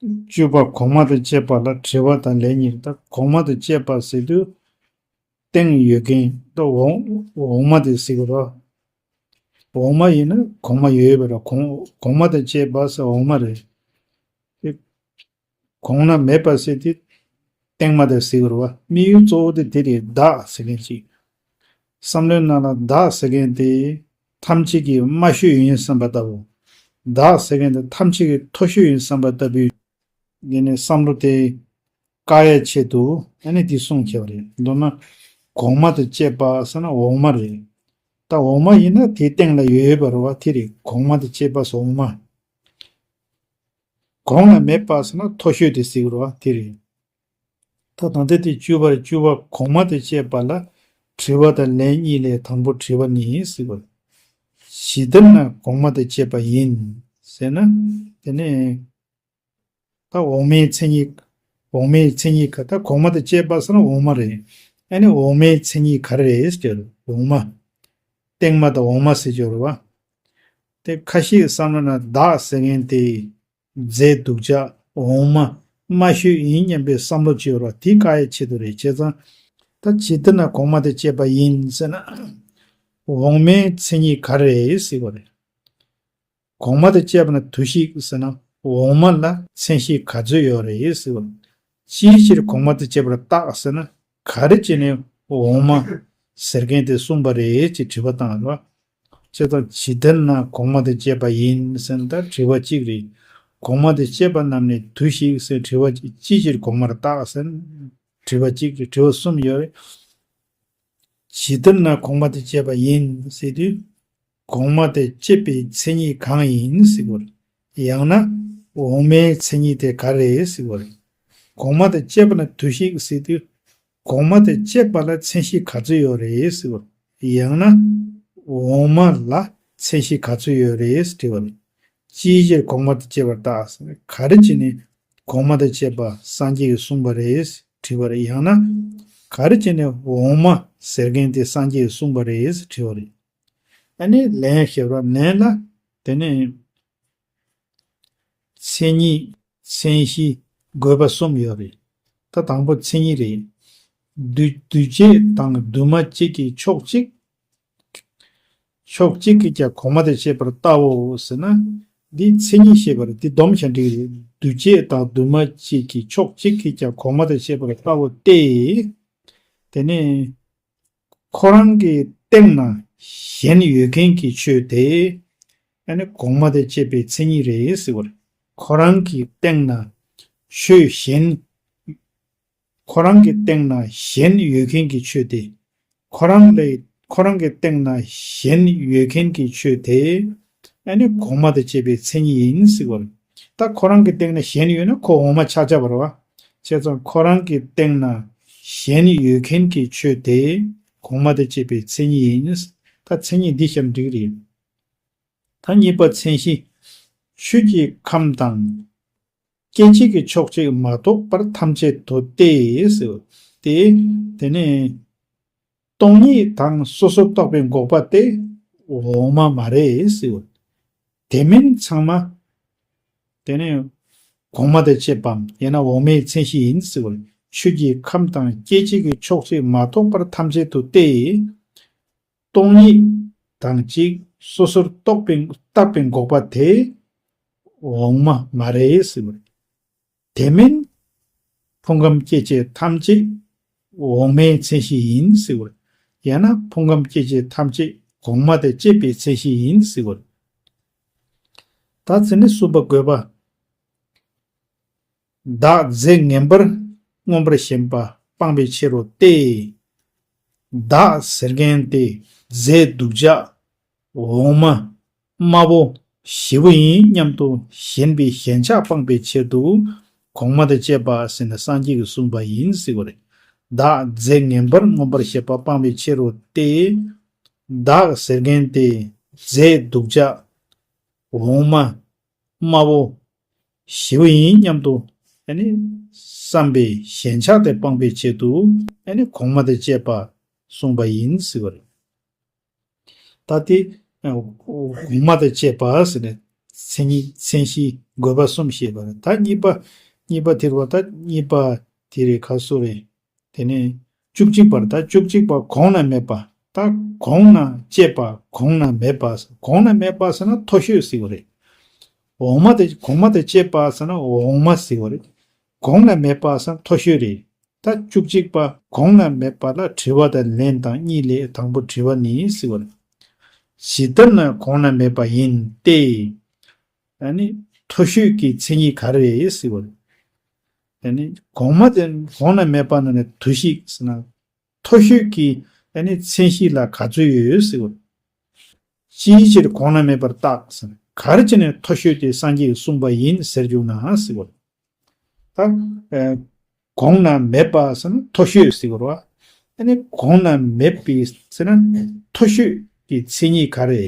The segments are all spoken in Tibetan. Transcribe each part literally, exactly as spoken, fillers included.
བཅུ་པ་གོང་མ་དང་བཅས་པ་ལ་དྲི་བ་དང་ལན་གཉིས། ད་གོང་མ་དང་བཅས་པ་ཟེར་དུས་སྟེང་ཡོད་མཁན་ད་འོག་འོག་མ་དེ་ཟེར་གི་རེད། འོག་མ་ཡིན་ན་གོང་མ་ཡོད་པ་རེད། གོང་གོང་མ་དང་བཅས་པ་ཟེར་འོག་མ་རེད། དེ་གོང་ན་མེད་པ་ཟེར་དེ་སྟེང་མ་དེ་ཟེར་གི་རེད་བ། དམིགས་ཡུལ་གཙོ་བོ་དེ་དེ་རེད། བདག་ཟེར་མཁན་ཅིག་བསམ་བློའི་ནང་ལ་བདག་ཟེར་མཁན་དེ་ཐམས་ཅད་ཀྱི་དམའ་ཤོས་ཡིན་བསམ་པ་ལྟ་བུ། བདག་ཟེར་མཁན་དེ་ཐམས་ཅད་ཀྱི་མཐོ་ཤོས་ཡིན་བསམ་པ་ལྟ་བུའི་དེ་ནས་བསམ་བློ་དེ་བཀག་ཡའི་ཆེད་དུ་ཨ་ནི་དེ་གསུངས་བྱས་པ་རེད། མདོར་ན་གོང་མ་དང་བཅས་པ་ཟེར་ན་འོག་མ་རེད། ད་འོག་མ་ཡིན་ན་དེའི་སྟེང་ལ་ཡོད་པ་རེད་བ། དེ་རེད། གོང་མ་དང་བཅས་པ་ཟེར་འོག་མ། གོང་ལ་མེད་པ་ཟེར་ན་མཐོ་ཤོས་དེ་ཟེར་གི་རེད་བ། དེ་རེད། ད་ད་ལྟ་དེ་བཅུ་པར་བཅུ་པ་གོང་མ་དང་བཅས་པ་ལ་དྲི་བ་དང་ལན་གཉིས་ལས་དང་པོ་དྲི་བ་ནི་ཟེར་བ། ཇི་ལྟར་ན་གོང་མ་དང་བཅས་པ་ཡིན་ཟེར་ན། དེ་ནས་ད་འོག་མའི་མཚན་ཉིད། འོག་མའི་མཚན་ཉིད་ག་ད་གོང་མ་དང་བཅས་པ་ཟེར་ན་འོག་མ་རེད། ཨ་ནི་འོག་མའི་མཚན་ཉིད་ག་རེ་རེད་ཟེར་འོག་མ། སྟེང་མ་དང་འོག་མ་ཟེར་ཡོད་རེད་བ། དེ་ཁ་ཤས་བསམ་བློ་ན་བདག་ཟེར་མཁན་དེ། རྫས་སྡུག་ཅག་འོག་མ་དམའ་ཤོས་ཡིན་སྙམ་པའི་བསམ་བློ་ཅིག་ཡོད་རེད་བ། དེ་བཀག་ཡའི་ཆེད་དུ་རེད། བྱས་ཙང་ད་ཇི་ལྟར་ན་གོང་མ་དང་བཅས་པ་ཡིན་ཟེར་ན། འོག་མའི་མཚན་ཉིད་ག་རེ་རེད་ཟེར་བ་རེད། གོང་མ་དང་བཅས་པ་ན་དུ་ཞིག་ཟེར་ན་འོག་མ་ལ་མཚན་གཞི་ག་ཚོད་ཡོད་རེད་ཟེར་བ། ཅིའི་ཕྱིར་གོང་མ་དང་བཅས་པར་བཏགས་ཟེར་ན་ག་རེ་བྱས་ནས་འོག་མ་ཟེར་མཁན་དེ་གསུངས་པ་རེད་ཅེས་དྲི་བ་བཏང་རེད་བ། བྱས་ཙང་ཇི་ལྟར་ན་གོང་མ་དང་བཅས་པ་ཡིན་ཟེར་ན་ད་དྲི་བ་གཅིག་རེད། གོང་མ་དང་བཅས་པ་རྣམས་ནི་དུ་ཞིག་ཟེར་དྲི་བ་གཅིག་ཅིའི་ཕྱིར་གོང་མར་བཏགས་ཟེར་ན་དྲི་བ་གཅིག་རེད། དྲི་བ་གསུམ་ཡོད་རེད། ཇི་ལྟར་ན་གོང་མ་དང་བཅས་པ་ཡིན་ཟེར་དུས། གོང་མ་དང་བཅས་པའི་མཚན་ཉིད་གང་ཡིན་ཟེར་དགོས་རེད། ཡང་ན་འོག་མའི་མཚན་ཉིད་དེ་ག་རེ་རེད་ཟེར་དགོས་རེད། གོང་མ་དང་བཅས་པ་ན་དུ་ཞིག་ཟེར་དུས། གོང་མ་དང་བཅས་པ་ལ་མཚན་གཞི་ག་ཚོད་ཡོད་རེད་ཟེར་དགོས་རེད། ཡང་ན་འོག་མ་ལ་མཚན་གཞི་ག་ཚོད་ཡོད་རེད་དྲི་བ་རེད། ཅིའི་ཕྱིར་གོང་མ་དང་བཅས་པར་བཏགས་ཟེར་ག་རེ་བྱས་ནས་གོང་མ་དང་བཅས་པ་སངས་རྒྱས་ཀྱིས་གསུངས་པ་རེད་དྲི་བ་རེད། ཡང་ན་ག་རེ་བྱས་ནས་འོག་མ་ཟེར་མཁན་དེ་སངས་རྒྱས་ཀྱིས་གསུངས་པ་རེད་དྲི་བ་རེད། ཨ་ནི་ལན་བཤད་པ་ལན་ལ་དེ་ནས་མཚན་ཉིད་མཚན་གཞི་དགོས་པ་གསུམ་ཡོད་རེད། ད་དང་པོ་མཚན་ཉིད་རེད། འདུས་འདུས་བྱས་དང་འདུས་མ་བྱས་ཀྱི་ཕྱོགས་གཅིག་ཕྱོགས་གཅིག་གིས་ཀྱང་གོང་མ་དང་བཅས་པར་བལྟའོ་ཟེར་ན། འདི་མཚན་ཉིད་བཤད་པ་རེད། འདི་སྡོམ་བྱ་འགྲིག་རེད། འདུས་བྱས་དང་འདུས་མ་བྱས་ཀྱི་ཕྱོགས་གཅིག་གིས་ཀྱང་གོང་མ་དང་བཅས་པར་བལྟའོ་སྟེ། དེ་ནས་ཁོ་རང་གི་སྟེང་ན་གཞན་ཡོད་མཁན་གྱི་ཆོས་དེ་ཨ་ནི་གོང་མ་དང་བཅས་པའི་མཚན་ཉིད་རེད་ཟེར་བ་རེད། ཁོ་རང་གི་སྟེང་ན་ཆོས་གཞན། ཁོ་རང་གི་སྟེང་ན་གཞན་ཡོད་མཁན་གྱི་ཆོས་དེ། ཁོ་རང་ལས་ཁོ་རང་གི་སྟེང་ན་གཞན་ཡོད་མཁན་གྱི་ཆོས་དེ། ཨ་ནི་གོང་མ་དང་བཅས་པའི་མཚན་ཉིད་ཡིན་ཟེར་བ་རེད། ད་ཁོ་རང་གི་སྟེང་ན་གཞན་ཡོད་ན་ཁོ་འོག་མ་ཆགས་ཆགས་པ་རེད་བ། བྱས་ཙང་ཁོ་རང་གི་སྟེང་ན་གཞན་ཡོད་མཁན་གྱི་ཆོས་དེ་གོང་མ་དང་བཅས་པའི་མཚན་ཉིད་ཡིན། ད་མཚན་ཉིད་འདི་བཤད་འགྲིག་རེད། ད་གཉིས་པ་མཚན་གཞི། ཆོས་ཀྱི་ཁམས་དང་སྐྱེ་མཆེད་ཀྱི་ཕྱོགས་གཅིག་མ་གཏོགས་པར་ཐམས་ཅད་དུ་སྟེ་ཟེར། དེ་དེ་ནས་སྟོང་ཉིད་དང་སོ་སོར་རྟོག་པའི་འགོག་པ་སྟེ་འོག་མ་མ་རེད་ཟེར། དེ་མིན་ཚང་མ་དེ་ནས་གོང་མ་དང་བཅས་པའམ་ཡང་ན་འོག་མའི་མཚན་གཞི་ཡིན་ཟེར། ཆོས་ཀྱི་ཁམས་དང་སྐྱེ་མཆེད་ཀྱི་ཕྱོགས་གཅིག་མ་གཏོགས་པར་ཐམས་ཅད་དུ་སྟེ། སྟོང་ཉིད་དང་གཅིག་སོ་སོར་རྟོག་པའི་བརྟགས་པའི་འགོག་པ་དེ་འོག་མ་མ་རེད་ཟེར་བ་རེད། དེ་མིན་ཕུང་ཁམས་སྐྱེ་མཆེད་ཐམས་ཅད་འོག་མའི་མཚན་གཞི་ཡིན་ཟེར་བ་རེད། ཡང་ན་ཕུང་ཁམས་སྐྱེ་མཆེད་ཐམས་ཅད་གོང་མ་དང་བཅས་པའི་མཚན་གཞི་ཡིན་ཟེར་བ་རེད། ད་དེ་ནས་གསུམ་པ་དགོས་པ། བདག་རྫས་ངན་པར་མངོན་པར་ཞེན་པ་སྤངས་པའི་ཕྱིར་རོ་སྟེ། བདག་ཟེར་མཁན་དེ་རྫས་སྡུག་ཅག་འོག་མ་དམའ་བོ་ཞེ་བོ་ཡིན་སྙམ་དུ་ཞེན་པའི་ཞེན་ཆགས་སྤངས་པའི་ཕྱིར་དུ་གོང་མ་དང་བཅས་པ་ཟེར་ནས་སངས་རྒྱས་ཀྱིས་གསུངས་པ་ཡིན་ཟེར་བ་རེད། བདག་རྫས་ངན་པར་མངོན་པར་ཞེན་པ་སྤངས་པའི་ཕྱིར་རོ་སྟེ། བདག་ཟེར་མཁན་དེ་རྫས་སྡུག་ཅག་འོག་མ་དམའ་བོ་ཞེ་བོ་ཡིན་སྙམ་དུ་ཨ་ནི་བསམ་པའི་ཞེན་ཆགས་དེ་སྤངས་པའི་ཆེད་དུ་ཨ་ནི་གོང་མ་དང་བཅས་པ་གསུངས་པ་ཡིན་ཟེར་བ་རེད། ད་དེ་གོང་མ་དང་བཅས་པ་ཟེར་ནས་ མཚན་ཉིད་མཚན་གཞི་དགོས་པ་གསུམ་བཤད་པ་རེད། ད་གཉིས་པ། གཉིས་པ་དེ་རེད་བ། ད་གཉིས་པ་དེ་རེད། ག་སོ་རེད། དེ་ནས་བཅུ་གཅིག་པར། ད་བཅུ་གཅིག་པ་གོང་ན་མེད་པ། ད་གོང་ན་སྤྱད་པ་གོང་ན་མེད་པ། གོང་ན་མེད་པ་ཟེར་ན་མཐོ་ཤོས་ཟེར་བ་རེད། འོག་མ་དེ་གོང་མ་དེ་སྤྱད་པ་ཟེར་ན་འོག་མ་ཟེར་བ་རེད། གོང་ན་མེད་པ་ཟེར་ན་མཐོ་ཤོས་རེད། ད་བཅུ་གཅིག་པ་གོང་ན་མེད་པ་ལ་དྲི་བ་དང་ལན་དང་གཉིས་ལས། དང་པོ་དྲི་བ་ནི་ཟེར་བ་རེད། ཇི་ལྟར་ན་གོང་ན་མེད་པ་ཡིན་ཏེ། ཨ་ནི་མཐོ་ཤོས་ཀྱི་མཚན་ཉིད་ག་རེ་རེད་ཟེར་བ་རེད། ཨ་ནི་གོང་མ་དེ་གོང་ན་མེད་པ་ན་ནི་དུ་ཞིག་ཟེར་ན། མཐོ་ཤོས་ཀྱི་ཨ་ནི་མཚན་གཞི་ལ་ག་ཚོད་ཡོད་ཟེར་བ། ཅིའི་ཕྱིར་གོང་ན་མེད་པར་བརྟགས་ཟེར། ག་རེ་བྱས་ནས་མཐོ་ཤོས་དེ་སངས་རྒྱས་ཀྱིས་གསུངས་པ་ཡིན་ཟེར་བྱུང་ན་ཟེར་བ། ད་ཨ་གོང་ན་མེད་པ་ཟེར་ན་མཐོ་ཤོས་ཟེར་བ་རེད་བ། ཨ་ནི་གོང་ན་མེད་པའི་ཟེར་ན་མཐོ་ཤོས་ཀྱི་མཚན་ཉིད་ག་རེ།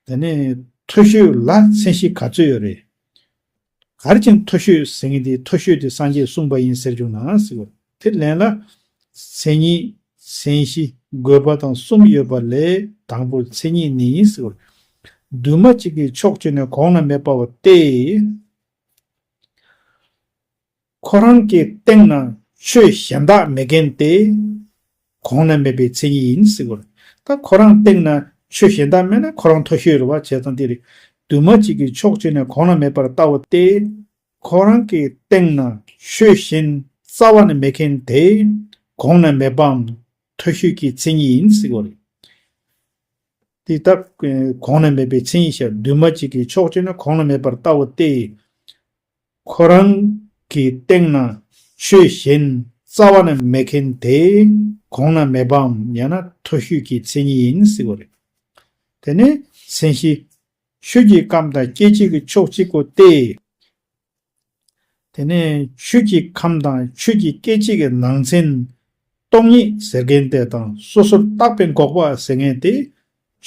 དེ་ནས་མཐོ་ཤོས་ལ་མཚན་གཞི་ག་ཚོད་ཡོད་རེད། ག་རེ་བྱས་ནས་མཐོ་ཤོས་ཟེར་མཁན་དེ་མཐོ་ཤོས་དེ་སངས་རྒྱས་གསུངས་པ་ཡིན་ཟེར་བྱུང་ན་ཟེར་བ། དེ་ལན་ལ་མཚན་ཉིད་མཚན་གཞི་དགོས་པ་དང་གསུམ་ཡོད་པ་ལས་དང་པོ་མཚན་ཉིད་ནི་ཟེར་བ། འདུས་མ་བྱས་ཀྱི་ཕྱོགས་གཅིག་ནས་གོང་ན་མེད་པ་བ་སྟེ། ཁོ་རང་གི་སྟེང་ན་ཆོས་གཞན་དག་མེད་མཁན་དེ་གོང་ན་མེད་པའི་མཚན་ཉིད་ཡིན་ཟེར་བ་རེད། ད་ཁོ་རང་སྟེང་ན་ཆོས་གཞན་དག་མེད་ན་ཁོ་རང་མཐོ་ཤོས་རེད་བ། བྱས་ཙང་དེ་རེད། འདུས་མ་བྱས་ཀྱི་ཕྱོགས་གཅིག་ནས་གོང་ན་མེད་པར་ལྟ་བ་སྟེ། ཁོ་རང་གི་སྟེང་ན་ཆོས་གཞན་རྩ་བ་ནས་མེད་མཁན་དེ་གོང་ན་མེད་པའམ་མཐོ་ཤོས་ཀྱི་མཚན་ཉིད་ཡིན་ཟེར་བ་རེད། དེ་ལྟར་གོང་ན་མེད་པའི་མཚན་ཉིད་ཤར། འདུས་མ་བྱས་ཀྱི་ཕྱོགས་གཅིག་ནས་གོང་ན་མེད་པར་ལྟ་བ་སྟེ། ཁོ་རང་གི་སྟེང་ན་ཆོས་གཞན་རྩ་བ་ནས་མེད་མཁན་དེ་གོང་ན་མེད་པའམ་ཡང་ན་མཐོ་ཤོས་ཀྱི་མཚན་ཉིད་ཡིན་ཟེར་བ་རེད། དེ་ནས་མཚན་གཞི། ཆོས་ཀྱི་ཁམས་དང་སྐད་ཅིག་གི་ཕྱོགས་གཅིག་པོ་སྟེ། དེ་ནས་ཆོས་ཀྱི་ཁམས་དང་ཆོས་ཀྱི་སྐད་ཅིག་གི་ནང་ཚན། སྟོང་ཉིད་ཟེར་མཁན་དེ་དང་སོ་སོར་བརྟགས་པའི་འགོག་པ་ཟེར་མཁན་དེ་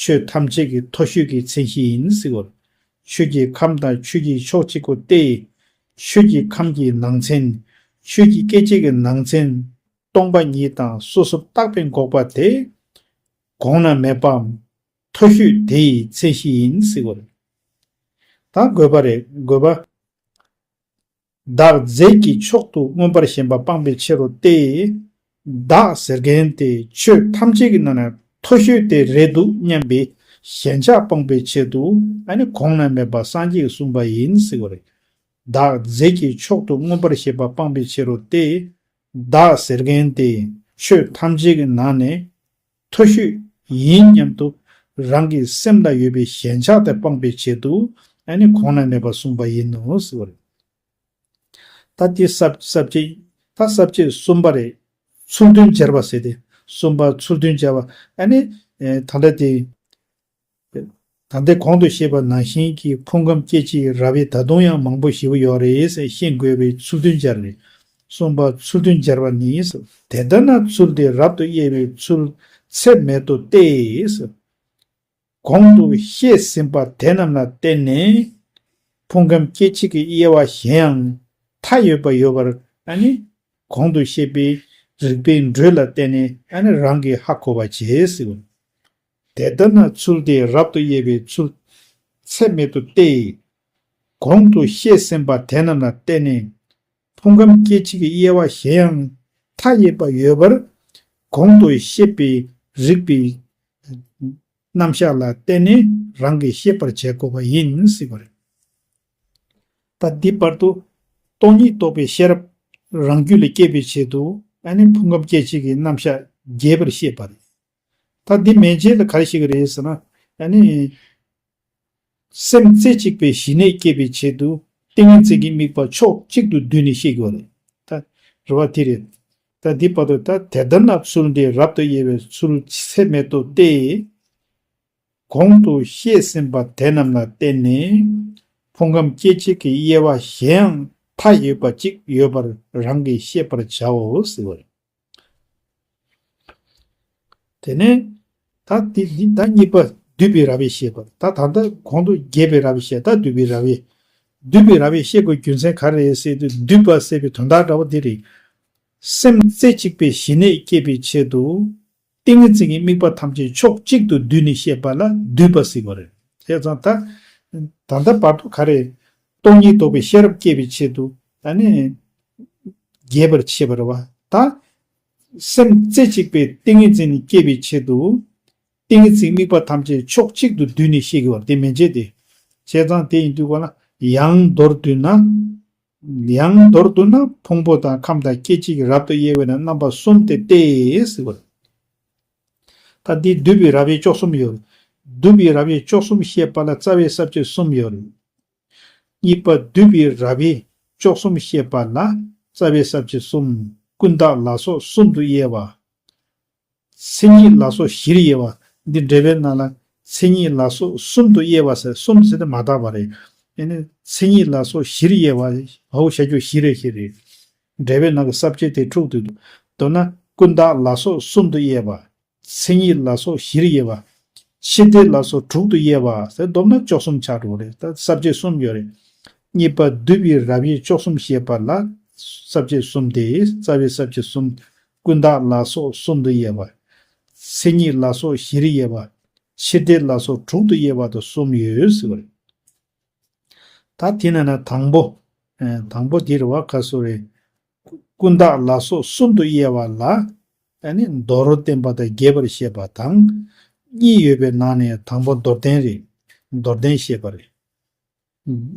ཆོས་ཐམས་ཅད་ཀྱི་མཐོ་ཤོས་ཀྱི་མཚན་གཞི་ཡིན་ཟེར་བ། ཆོས་ཀྱི་ཁམས་དང་ཆོས་ཀྱི་ཕྱོགས་གཅིག་པོ་སྟེ། ཆོས་ཀྱི་ཁམས་ཀྱི་ནང་ཚན། ཆོས་ཀྱི་སྐད་ཅིག་གི་ནང་ཚན། སྟོང་པ་ཉིད་དང་སོ་སོར་བརྟགས་པའི་འགོག་པ་དེ་གོང་ན་མེད་པའམ་མཐོ་ཤོས་དེ་ཡི་མཚན་གཞི་ཡིན་ཟེར་བ་རེད། ད་དགོས་པ་རེད། དགོས་པ། བདག་རྫས་ཀྱི་མཆོག་ཏུ་མངོན་པར་ཞེན་པ་སྤངས་པའི་ཕྱིར་རོ་སྟེ། བདག་ཟེར་མཁན་དེ་ཆོས་ཐམས་ཅད་ཀྱི་ནང་ནས་མཐོ་ཤོས་དེ་རེད་འདུག་སྙམ་པའི་ཞེན་ཆགས་སྤངས་པའི་ཆེད་དུ་ཨ་ནི་གོང་ན་མེད་པ་སངས་རྒྱས་ཀྱིས་གསུངས་པ་ཡིན་ཟེར་བ་རེད། བདག་རྫས་ཀྱི་མཆོག་ཏུ་མངོན་པར་ཞེན་པ་སྤངས་པའི་ཕྱིར་རོ་སྟེ། བདག་ཟེར་མཁན་དེ་ཆོས་ཐམས་ཅད་ཀྱི་ནང་ནས་མཐོ་ཤོས་ཡིན་སྙམ་དུ་རང་གི་སེམས་ལ་ཡོད་པའི་ཞེན་ཆགས་དེ་སྤངས་པའི་ཆེད་དུ་ཨ་ནི་གོང་ན་མེད་པ་གསུངས་པ་ཡིན་ནོ་ཟེར་བ་རེད། ད་དེ་ས་ས་བཅད། ད་ས་བཅད་གསུམ་པ་རེད། ཚུལ་མཐུན་སྦྱར་བ་ཟེར་ཏེ། གསུམ་པ་ཚུལ་མཐུན་སྦྱར་བ་ཨ་ནི། ཨེ་ད་ལྟ་དེ། ད་ལྟའི་གོང་དུ་བཤད་པ་ནང་བཞིན་གྱི་ཕུང་ཁམས་སྐྱེ་མཆེད་རབ་དབྱེ་ད་དུང་ཡང་མང་པོ་ཞེ་པོ་ཡོད་རེད་ཟེར་ཤེས་དགོས་པའི་ཚུལ་མཐུན་སྦྱར་རེད། གསུམ་པ་ཚུལ་མཐུན་སྦྱར་བ་ནི། དེ་ལྟར་ན་ཚུལ་དེ་རབ་ཏུ་དབྱེ་བའི་ཚུལ་ཚད་མེད་དོ་སྟེ། གོང་དུ་བཤད་ཟིན་པ་དེ་རྣམས་ལ་བརྟེན་ནས་ཕུང་ཁམས་སྐྱེ་མཆེད་ཀྱི་དབྱེ་བ་གཞན་ཡང་མཐའ་ཡོད་པ་ཡོད་པར་ཨ་ནི་གོང་དུ་བཤད་པའི་རིགས་པའི་འགྲོས་ལ་བརྟེན་ནས་ཨ་ནི་རང་གིས་ཧ་གོ་བར་བྱེད་ཟེར། དེ་ལྟར་ན་ཚུལ་དེ་རབ་ཏུ་དབྱེ་བའི་ཚུལ་ཚད་མེད་དོ་སྟེ། གོང་དུ་བཤད་ཟིན་པ་དེ་རྣམས་ལ་བརྟེན་ནས་ཕུང་ཁམས་སྐྱེ་མཆེད་ཀྱི་དབྱེ་བ་གཞན་ཡང་མཐའ་ཡས་པ་ཡོད་པར་གོང་དུ་བཤད་པའི་རིགས་པའི་རྣམ་གཞག་ལ་བརྟེན་ནས་རང་གིས་ཤེས་པར་བྱེད་དགོས་པ་ཡིན་ཟེར་བ་རེད། ད་འདི་བར་དུ་སྟོང་ཉིད་རྟོགས་པའི་ཤེས་རབ་རང་རྒྱུད་ལ་སྐྱེས་པའི་ཆེད་དུ་ཨ་ནི་ཕུང་ཁམས་སྐྱེ་མཆེད་ཀྱི་རྣམ་གཞག་རྒྱས་པར་བཤད་པ་རེད། ད་འདི་མན་ཆད་ལ་ག་རེ་བཤད་ཀྱི་རེད་ཟེར་ན། ཨ་ནི། སེམས་རྩེ་གཅིག་པའི་ཞི་གནས་སྐྱེད་པའི་ཆེད་དུ་ཏིང་ངེ་འཛིན་གྱི་དམིགས་པ་ཕྱོགས་གཅིག་ཏུ་བསྡུས་ནས་བཤད་དགོས་རེད། ད་རེ་བ་དེ་རེད། ད་འདི་བར་དུ་ད་དེ་ལྟར་ན་ཚུལ་འདི་རབ་ཏུ་དབྱེ་བའི་ཚུལ་ཚད་མེད་དོ་སྟེ། གོང་དུ་བཤད་ཟིན་པ་དེ་རྣམས་ལ་བརྟེན་ནས་ཕུང་ཁམས་སྐྱེ་མཆེད་ཀྱི་དབྱེ་བ་གཞན་ཡང་མཐའ་ཡས་པ་གཅིག་ཡོད་པར་རང་གིས་ཤེས་པར་བྱའོ་ཟེར་བ་རེད། དེ་ནས་ད་དེ་འདི་ད་གཉིས་པ་བསྡུས་པའི་རབ་དབྱེ་བཤད་པ། ད་ད་ལྟ་གོང་དུ་རྒྱས་པའི་རབ་དབྱེ་བཤད། ད་བསྡུས་པའི་རབ་དབྱེ། བསྡུས་པའི་རབ་དབྱེ་བཤད་དགོས་རྒྱུ་མཚན་ག་རེ་རེད་ཟེར་དུས་བསྡུས་པ་ཟེར་བའི་དོན་དག་འདྲ་བོ་འདི་རེད། སེམས་རྩེ་གཅིག་པའི་ཞི་གནས་སྐྱེད་པའི་ཆེད་དུ་ཏིང་ངེ་འཛིན་གྱི་དམིགས་པ་ཐམས་ཅད་ཕྱོགས་གཅིག་ཏུ་བསྡུས་ནས་བཤད་པ་ལ་བསྡུས་པ་ཟེར་བ་རེད། བྱས་ཙང་ད་ ད་ལྟ་བར་དུ་ག་རེ། སྟོང་ཉིད་རྟོགས་པའི་ཤེས་རབ་སྐྱེད་པའི་ཆེད་དུ་ད་ནི་རྒྱས་པར་བཤད་པ་རེད་བ། ད་སེམས་རྩེ་གཅིག་པའི་ཏིང་ངེ་འཛིན་སྐྱེད་པའི་ཆེད་དུ། ཏིང་ངེ་འཛིན་དམིགས་པ་ཐམས་ཅད་ཕྱོགས་གཅིག་ཏུ་བསྡུས་ནས་བཤད་ཀྱི་བར་དེ་མན་ཆད་དེ། བྱས་ཙང་དེ་ཡིན་དུས་གོ་ན་ཡང་མདོར་བསྡུ་ན། ཡང་མདོར་བསྡུ་ན་ཕུང་པོ་དང་ཁམས་དང་སྐྱེ་མཆེད་ཀྱི་རབ་ཏུ་དབྱེ་བས་ན་རྣམ་པ་གསུམ་སྟེ་སྟེ་ཟེར་བ། ད་འདི་བསྡུས་པའི་རབ་དབྱེ་བཅུ་གསུམ་ཡོད། བསྡུས་པའི་རབ་དབྱེ་བཅུ་གསུམ་བཤད་པ་ལ་རྩ་བའི་ས་བཅད་གསུམ་ཡོད། གཉིས་པ་བསྡུས་པའི་རབ་དབྱེ་བཅུ་གསུམ་བཤད་པ་ལ་རྩ་བའི་ས་བཅད་གསུམ། ཀུན་བརྟགས་ལ་སོགས་གསུམ་དུ་དབྱེ་བ། མཚན་ཉིད་ལ་སོགས་བཞིར་དབྱེ་བ། འདི་འགྲེལ་པའི་ནང་ལ་མཚན་ཉིད་ལ་སོགས་གསུམ་དུ་དབྱེ་བ་ཟེར་གསུམ་ཟེར་ཏེ་མ་བཏགས་པ་རེད། ཨེ་ནི་མཚན་ཉིད་ལ་སོགས་བཞིར་དབྱེ་བ། ཧའོ་བྱ་རྒྱུ་བཞི་རེ་བཞི་རེ། འགྲེལ་པའི་ནང་གི་ས་བཅད་དེ་དྲུག་ཏུ། མདོར་ན་ཀུན་བརྟགས་ལ་སོགས་གསུམ་དུ་དབྱེ་བ། མཚན་ཉིད་ལ་སོགས་བཞིར་དབྱེ་བ། ཕྱིར་འདོད་ལ་སོགས་དྲུག་ཏུ་དབྱེ་བ་ཟེར་བསྡོམས་ན་བཅུ་གསུམ་ཆགས་འགྲོ་གི་རེད། ད་ས་བཅད་གསུམ་ཡོད་རེད། གཉིས་པ་བསྡུས་པའི་རབ་དབྱེ་བཅུ་གསུམ་བཤད་པ་ལ་ས་བཅད་གསུམ་སྟེ། རྩ་བའི་ས་བཅད་གསུམ། ཀུན་བརྟགས་ལ་སོགས་གསུམ་དུ་དབྱེ་བ། མཚན་ཉིད་ལ་སོགས་བཞིར་དབྱེ་བ། ཕྱིར་འདོད་ལ་སོགས་དྲུག་ཏུ་དབྱེ་བ་དང་གསུམ་ཡོད་ཟེར་བ་རེད། ད་དེ་ནས་ན་དང་པོ། ཨེ། དང་པོ་འདི་རེད་བ། ག་སོ་རེད། ཀུན་བརྟགས་ལ་སོགས་གསུམ་དུ་དབྱེ་བ་ལ། ཨ་ནི་མདོར་བསྟན་པ་དང་རྒྱས་པར་བཤད་པ་དང་གཉིས་ཡོད་པའི་ནང་ནས་དང་པོ་མདོར་བསྟན་རེད། མདོར་བསྟན་བཤད་པ་རེད།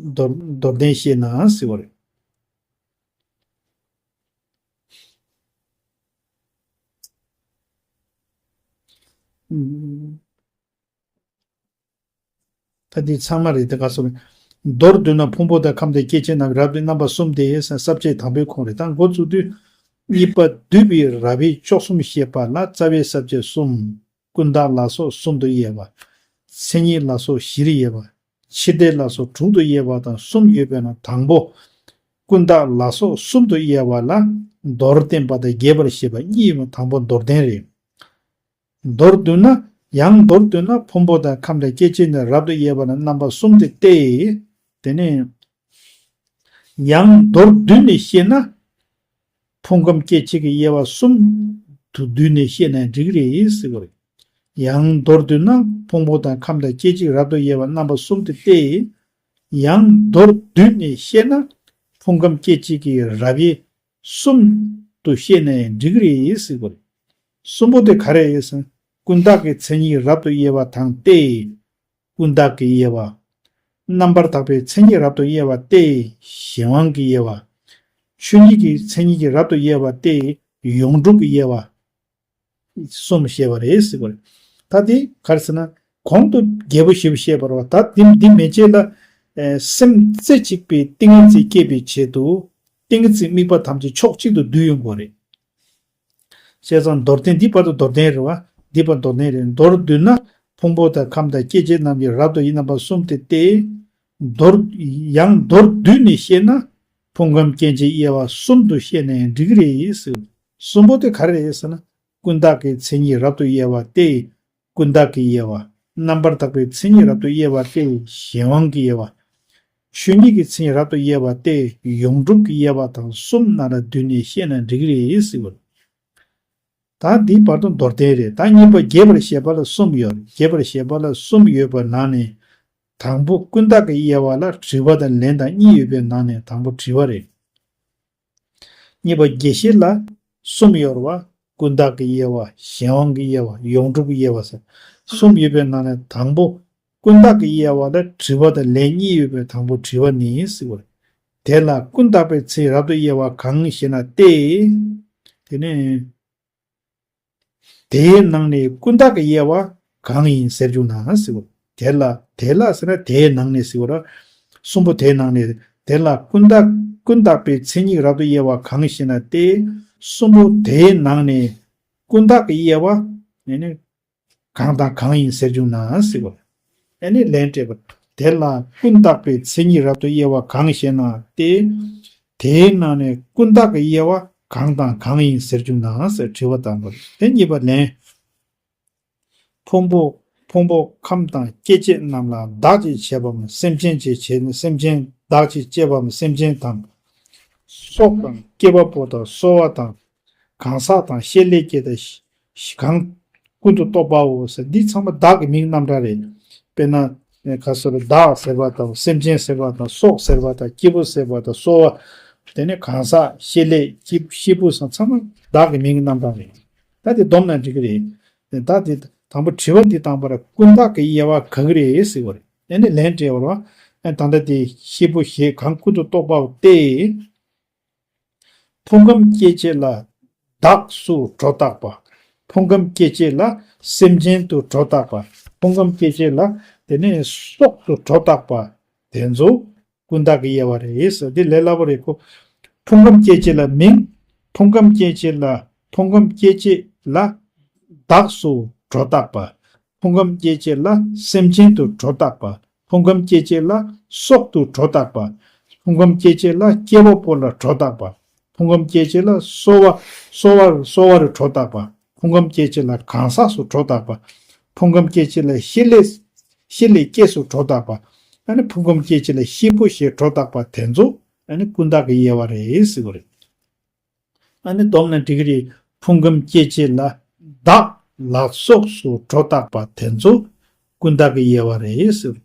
མདོར་མདོར་བསྟན་བཤད་ན་ཟེར་བ་རེད། ད་འདི་ཚང་མ་རེད་དེ། ག་སོ་རེད། མདོར་བསྡུ་ན་ཕུང་པོ་དང་ཁམས་དང་སྐྱེ་མཆེད་རྣམས་རབ་ཏུ་རྣམ་པ་གསུམ་སྟེ་ས་བཅད་དང་པོའི་ཁོངས་རེད། ད་འགོ་བཙུགས་དུས། གཉིས་པ་བསྡུས་པའི་རབ་དབྱེ་བཅུ་གསུམ་བཤད་པ་ལ་རྩ་བའི་ས་བཅད་གསུམ། ཀུན་བརྟགས་ལ་སོགས་གསུམ་དུ་དབྱེ་བ། མཚན་ཉིད་ལ་སོགས་བཞིར་དབྱེ་བ། ཕྱིར་འདོད་ལ་སོགས་དྲུག་ཏུ་དབྱེ་བ་དང་གསུམ་ཡོད་པའི་ནང་དང་པོ། ཀུན་བརྟགས་ལ་སོགས་གསུམ་དུ་དབྱེ་བ་ལ་མདོར་བསྟན་པ་དང་རྒྱས་པར་བཤད་པ་གཉིས་ཡོད་པའི་དང་པོ་མདོར་བསྟན་རེད། མདོར་བསྡུ་ན། ཡང་མདོར་བསྡུ་ན་ཕུང་པོ་དང་ཁམས་དང་སྐྱེ་མཆེད་ནི་རབ་ཏུ་དབྱེ་བ་ལ་རྣམ་པ་གསུམ་སྟེ་སྟེ། དེ་ནས་ཡང་མདོར་བསྡུས་ནས་བཤད་ན། ཕུང་ཁམས་སྐྱེ་མཆེད་ཀྱི་དབྱེ་བ་གསུམ་དུ་བསྡུས་ནས་བཤད་ན་འགྲིག་རེད་ཟེར་བ་རེད། ཡང་མདོར་བསྡུ་ན་ཕུང་པོ་དང་ཁམས་དང་སྐྱེ་མཆེད་རབ་ཏུ་དབྱེ་བ་རྣམ་པ་གསུམ་སྟེ་སྟེ། ཡང་མདོར་བསྡུས་ནས་བཤད་ན་ཕུང་ཁམས་སྐྱེ་མཆེད་ཀྱི་རབ་དབྱེ་གསུམ་དུ་བཤད་ནས་འགྲིག་རེད་ཟེར་བ་རེད། གསུམ་པོ་དེ་ག་རེ་ཡིན་ཟེར་ན། ཀུན་བརྟགས་ཀྱི་མཚན་ཉིད་རབ་ཏུ་དབྱེ་བ་དང་སྟེ། ཀུན་བརྟགས་ཀྱི་དབྱེ་བ། རྣམ་པར་དག་པའི་མཚན་ཉིད་རབ་ཏུ་དབྱེ་བ་སྟེ། གཞན་དབང་གི་དབྱེ་བ། ཆོས་ཉིད་ཀྱི་མཚན་ཉིད་ཀྱི་རབ་ཏུ་དབྱེ་བ་སྟེ། ཡོངས་གྲུབ་ཀྱི་དབྱེ་བ། གསུམ་བཤད་པ་རེད་ཟེར་བ་རེད། ད་དེ་ག་རེ་ཟེར་ན། གོང་དུ་རྒྱས་པོ་ཞེས་པ་བཤད་པ་རེད་བ། ད་དེ་འདི་མན་ཆད་ལ། ཨེ། སེམས་རྩེ་གཅིག་པའི་ཏིང་ངེ་འཛིན་སྐྱེད་པའི་ཆེད་དུ། ཏིང་ངེ་འཛིན་དམིགས་པ་ཐམས་ཅད་ཕྱོགས་གཅིག་ཏུ་བསྡུས་ཡོང་དགོས་རེད། བྱས་ཙང་མདོར་བསྟན་འདི་བར་དུ་མདོར་བསྟན་རེད་བ། འདི་བར་མདོར་བསྟན་རེད། མདོར་བསྡུས་ན་ཕུང་པོ་དང་ཁམས་དང་སྐྱེ་མཆེད་རྣམས་ཀྱི་རབ་ཏུ་དབྱེ་རྣམ་པ་གསུམ་སྟེ་སྟེ། མདོར། ཡང་མདོར་བསྡུས་ནས་བཤད་ན་ཕུང་ཁམས་སྐྱེ་མཆེད་དབྱེ་བ་གསུམ་དུ་བཤད་ནས་འགྲིག་གི་རེད་ཟེར། གསུམ་པོ་དེ་ག་རེ་རེད་ཟེར་ན། ཀུན་བརྟགས་ཀྱི་མཚན་ཉིད་རབ་ཏུ་དབྱེ་བ་སྟེ། ཀུན་བརྟགས་ཀྱི་དབྱེ་བ། རྣམ་པར་དག་པའི་མཚན་ཉིད་རབ་ཏུ་དབྱེ་བ་སྟེ། གཞན་དབང་གི་དབྱེ་བ། ཆོས་ཉིད་ཀྱི་མཚན་ཉིད་རབ་ཏུ་དབྱེ་བ་སྟེ། ཡོངས་གྲུབ་ཀྱི་དབྱེ་བ་དང་གསུམ་ནང་ལ་བསྡུས་ནས་བཤད་ན་འགྲིག་གི་རེད་ཟེར་བ། ད་འདི་བར་དུ་མདོར་བསྟན་རེད། ད་གཉིས་པ་རྒྱས་པར་བཤད་པ་ལ་གསུམ་ཡོད། རྒྱས་པར་བཤད་པ་ལ་གསུམ་ཡོད་པ་ནང་ནས། དང་པོ་ཀུན་བརྟགས་ཀྱི་དབྱེ་བ་ལ་དྲི་བ་དང་ལན་དང་གཉིས་ཡོད་པའི་ནང་ནས་དང་པོ་དྲི་བ་རེད། གཉིས་པ་རྒྱས་བཤད་ལ་གསུམ་ཡོད་རེད་བ། ཀུན་བརྟགས་ཀྱི་དབྱེ་བ། གཞན་དབང་གི་དབྱེ་བ། ཡོངས་གྲུབ་ཀྱི་དབྱེ་བ་ཟེར། གསུམ་ཡོད་པའི་ནང་ནས་དང་པོ་ཀུན་བརྟགས་ཀྱི་དབྱེ་བ་ལ་དྲི་བ་དང་ལན་གཉིས་ཡོད་པའི་དང་པོ་དྲི་བ་ནི་ཟེར་བ་རེད། དེ་ལ་ཀུན་བརྟགས་པའི་ཚེ་རབ་ཏུ་དབྱེ་བ་གང་ཞེ་ན་སྟེ། དེ་ནས། དེའི་ནང་ནས་ཀུན་བརྟགས་ཀྱི་དབྱེ་བ་གང་ཡིན་ཟེར་བྱུང་ན་ཟེར་བ། དེ་ལ། དེ་ལ་ཟེར་ན་དེའི་ནང་ནས་ཟེར་བ་ར། གསུམ་པོ་དེའི་ནང་ནས། དེ་ལ་ཀུན་བརྟགས། ཀུན་བརྟགས་པའི་མཚན་ཉིད་རབ་ཏུ་དབྱེ་བ་གང་ཞེ་ན་སྟེ། གསུམ་པོ་དེའི་ནང་ནས་ཀུན་བརྟགས་ཀྱི་དབྱེ་བ་ནི་ནི་གང་དང་གང་ཡིན་ཟེར་བྱུང་ན་ཟེར་བ། ཨ་ནི་ལན་སྤྲད་པ། དེ་ལ་ཀུན་བརྟགས་པའི་མཚན་ཉིད་རབ་ཏུ་དབྱེ་བ་གང་ཞེ་ན་སྟེ། དེའི་ནང་ནས་ཀུན་བརྟགས་ཀྱི་དབྱེ་བ་གང་དང་གང་ཡིན་ཟེར་བྱུང་ན་ཟེར་དྲི་བ་དང་པོ། དེ་གཉིས་པ་ལན། ཕུང་པོ། ཕུང་པོ་ཁམས་དང་སྐྱེ་མཆེད་རྣམས་ལ་བདག་ཅེས་བྱེད་པའམ་སེམས་ཅན་ཅེས་བྱེད་ནས་སེམས་ཅན། བདག་ཅེས་བྱེད་པའམ་སེམས་ཅན་དང་། སྲོག་དང་སྐྱེས་པ་པོ་དང་གསོ་བ་དང་། གང་ཟག་དང་བཤད་ལས་སྐྱེས་དང་། གང་ཀུན་ཏུ་རྟོག་པའོ་ཟེར། འདི་ཚང་མ་བདག་གི་མིང་རྣམ་གྲངས་རེད། དཔེར་ན། ཨེ་ག་སོ་རེ་བདག་ཟེར་བ་དང་སེམས་ཅན་ཟེར་བ་དང་སྲོག་ཟེར་བ་དང་སྐྱེས་བུ་ཟེར་བ་དང་གསོ་བ། དེ་ནས་གང་ཟག་ཤེད་ལས་སྐྱེས་སྐྱེས་བུ་སོགས་ཚང་མ་བདག་གི་མིང་གི་རྣམ་གྲངས་རེད། ད་དེ་བསྡོམས་ན་འགྲིག་གི་རེད། ད་དེ་དང་པོ་དྲི་བ་འདི་དང་པོ་ར་ཀུན་བརྟགས་ཀྱི་དབྱེ་བ་ག་གི་རེད་ཟེར་བ་རེད། ཨེ་ནི་ལན་སྤྲད་པ་ར། ཨེ་ད་ལྟ་དེ་ཤེས་པོ་ཞེས་གང་ཀུན་ཏུ་རྟོག་པའོ་སྟེ། ཕུང་ཁམས་སྐྱེ་མཆེད་ལ་བདག་སུ་སྒྲོ་བཏགས་པ། ཕུང་ཁམས་སྐྱེ་མཆེད་ལ་སེམས་ཅན་དུ་སྒྲོ་བཏགས་པ། ཕུང་ཁམས་སྐྱེ་མཆེད་ལ་དེ་ནས་སྲོག་ཏུ་སྒྲོ་བཏགས་པ། དེ་ཚོ་ཀུན་བརྟགས་ཀྱི་དབྱེ་བ་རེད་ཟེར། འདི་ལས་སླ་པོ་རེད་ཁོ། ཕུང་ཁམས་སྐྱེ་མཆེད་ལ་མིང་། ཕུང་ཁམས་སྐྱེ་མཆེད་ལ་ཕུང་ཁམས་སྐྱེ་མཆེད་ལ་བདག་སུ་སྒྲོ་བཏགས་པ། ཕུང་ཁམས་སྐྱེ་མཆེད་ལ་སེམས་ཅན་དུ་སྒྲོ་བཏགས་པ། ཕུང་ཁམས་སྐྱེ་མཆེད་ལ་སྲོག་ཏུ་སྒྲོ་བཏགས་པ། ཕུང་ཁམས་སྐྱེ་མཆེད་ལ་སྐྱེ་བ་པོ་ལ་སྒྲོ་བཏགས་པ། ཕུང་ཁམས་སྐྱེ་མཆེད་ལ་གསོ་བ་གསོ་བ་གསོ་བ་རུ་སྒྲོ་བཏགས་པ། ཕུང་ཁམས་སྐྱེ་མཆེད་ལ་གང་ཟག་སུ་སྒྲོ་བཏགས་པ། ཕུང་ཁམས་སྐྱེ་མཆེད་ལ་ཤེད་ལས་ཤེད་ལས་སྐྱེས་སུ་སྒྲོ་བཏགས་པ། ཨ་ནི་ཕུང་ཁམས་སྐྱེ་མཆེད་ལ་ཤེས་པོ་ཞེས་སྒྲོ་བཏགས་པ་དེ་ཚོ་ཨ་ནི་ཀུན་བརྟགས་ཀྱི་དབྱེ་བ་རེད་ཟེར་བ་རེད། ཨ་ནི་བསྡོམས་ན་འགྲིག་གི་རེད། ཕུང་ཁམས་སྐྱེ་མཆེད་ལ་བདག་ལ་སོགས་སུ་སྒྲོ་བཏགས་པ་དེ་ཚོ་ཀུན་བརྟགས་ཀྱི་དབྱེ་བ་རེད་ཟེར།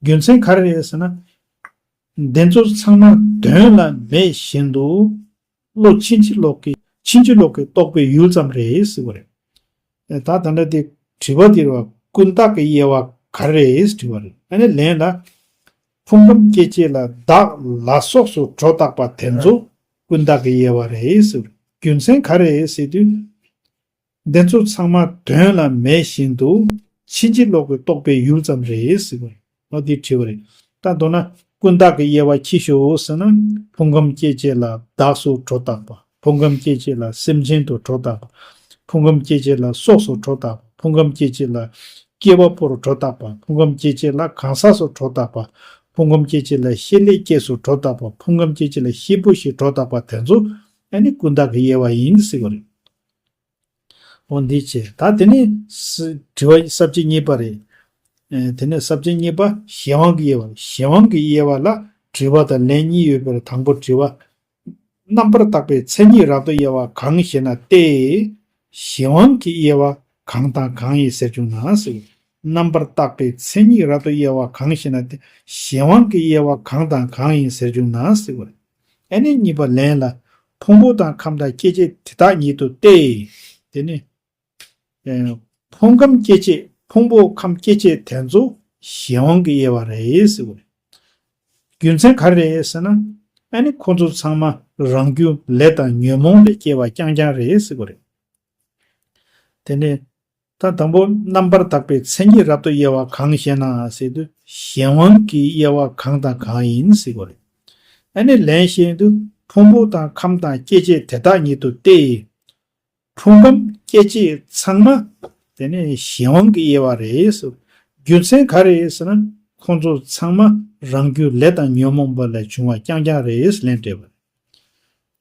རྒྱུ་མཚན་ག་རེ་རེད་ཟེར་ན། དེ་ཚོ་ཚང་མ་དོན་ལ་མེད་བཞིན་དུ་བློ་ཕྱིན་ཅི་ལོག་གི་ཕྱིན་ཅི་ལོག་གི་རྟོག་པའི་ཡུལ་ཙམ་རེད་ཟེར་བ་རེད། ད་ད་ལྟ་དེ་དྲི་བ་དེ་རེད་བ། ཀུན་བརྟགས་ཀྱི་དབྱེ་བ་ག་རེ་རེད་དྲི་བ་རེད། ཨ་ནི་ལན་ལ། ཕུང་ཁམས་སྐྱེ་མཆེད་ལ་བདག་ལ་སོགས་སུ་སྒྲོ་བཏགས་པ་དེ་ཚོ་ཀུན་བརྟགས་ཀྱི་དབྱེ་བ་རེད་ཟེར། རྒྱུ་མཚན་ག་རེ་རེད་ཟེར་དུས། དེ་ཚོ་ཚང་མ་དོན་ལ་མེད་བཞིན་དུ་ཕྱིན་ཅི་ལོག་གི་རྟོག་པའི་ཡུལ་ཙམ་རེད་ཟེར་བ་རེད། ལོ་འདི་དྲི་བ་རེད། ད་མདོར་ན་ཀུན་བརྟགས་ཀྱི་དབྱེ་བ་ཅི་ཞིག་ཟེར་ན། ཕུང་ཁམས་སྐྱེ་མཆེད་ལ་བདག་སུ་སྒྲོ་བཏགས་པ། ཕུང་ཁམས་སྐྱེ་མཆེད་ལ་སེམས་ཅན་དུ་སྒྲོ་བཏགས་པ། ཕུང་ཁམས་སྐྱེ་མཆེད་ལ་སྲོག་སུ་སྒྲོ་བཏགས་པ། ཕུང་ཁམས་སྐྱེ་མཆེད་ལ་སྐྱེ་བ་པོ་རུ་སྒྲོ་བཏགས་པ། ཕུང་ཁམས་སྐྱེ་མཆེད་ལ་གང་ཟག་སུ་སྒྲོ་བཏགས་པ། ཕུང་ཁམས་སྐྱེ་མཆེད་ལ་ཤེད་ལས་སྐྱེས་སུ་སྒྲོ་བཏགས་པ། ཕུང་ཁམས་སྐྱེ་མཆེད་ལ་ཤེས་པོ་ཞེས་སྒྲོ་བཏགས་པ་དེ་ཚོ་ཨ་ནི་ཀུན་བརྟགས་ཀྱི་དབྱེ་བ་ཡིན་ཟེར་བ་རེད། འོ་འདི་བྱས། ད་དེ་ནས་ས་དྲི་བ་ས་བཅད་གཉིས་པ་རེད། ཨེ་དེ་ནས་ས་བཅད་གཉིས་པ་གཞན་དབང་གི་དབྱེ་བ། གཞན་དབང་གི་དབྱེ་བ་ལ་དྲི་བ་དང་ལན་གཉིས་ཡོད་པའི་དང་པོ་དྲི་བ། རྣམ་པར་བརྟགས་པའི་མཚན་ཉིད་རབ་ཏུ་དབྱེ་བ་གང་ཞེ་ན་སྟེ། གཞན་དབང་གི་དབྱེ་བ་གང་དང་གང་ཡིན་ཟེར་བྱུང་ན་ཟེར། རྣམ་པར་བརྟགས་པའི་མཚན་ཉིད་རབ་ཏུ་དབྱེ་བ་གང་ཞེ་ན་སྟེ། གཞན་དབང་གི་དབྱེ་བ་གང་དང་གང་ཡིན་ཟེར་བྱུང་ན་ཟེར་བ་རེད། ཨ་ནི་གཉིས་པ་ལན་ལ། ཕུང་པོ་དང་ཁམས་དང་སྐྱེ་མཆེད་དེ་དག་ཉིད་དུ་སྟེ། དེ་ནི། ཨེ་ཕུང་ཁམས་སྐྱེ་མཆེད་ཕུང་པོ་ཁམས་སྐྱེ་མཆེད་དེ་ཚོ་གཞན་དབང་གི་དབྱེ་བ་རེད་ཟེར་བ་རེད། རྒྱུ་མཚན་ག་རེ་རེད་ཟེར་ན། ཨ་ནི་ཁོ་ཚོ་ཚང་མ་རང་རྒྱུ་ལས་དང་ཉོན་མོངས་ལས་སྐྱེ་བ་རྐྱང་རྐྱང་རེད་ཟེར་བ་རེད། དེ་ནས། ད་དང་པོ་རྣམ་པར་བརྟགས་པའི་མཚན་ཉིད་རབ་ཏུ་དབྱེ་བ་གང་ཞེ་ན་ཟེར་དུས་གཞན་དབང་གི་དབྱེ་བ་གང་དང་གང་ཡིན་ཟེར་བ་རེད། ཨ་ནི་ལན་བཤད་དུས་ཕུང་པོ་དང་ཁམས་དང་སྐྱེ་མཆེད་དེ་དག་ཉིད་དུ་སྟེ། ཕུང་ཁམས་སྐྱེ་མཆེད་ཚང་མ་དེ་ནི་གཞན་དབང་གི་དབྱེ་བ་རེད་ཟེར། རྒྱུ་མཚན་ག་རེ་རེད་ཟེར་ན་ཁོང་ཚོ་ཚང་མ་རང་རྒྱུ་ལས་དང་ཉོན་མོངས་པ་ལས་བྱུང་བ་རྐྱང་རྐྱང་རེད་ལན་སྤྲད་པ་རེད།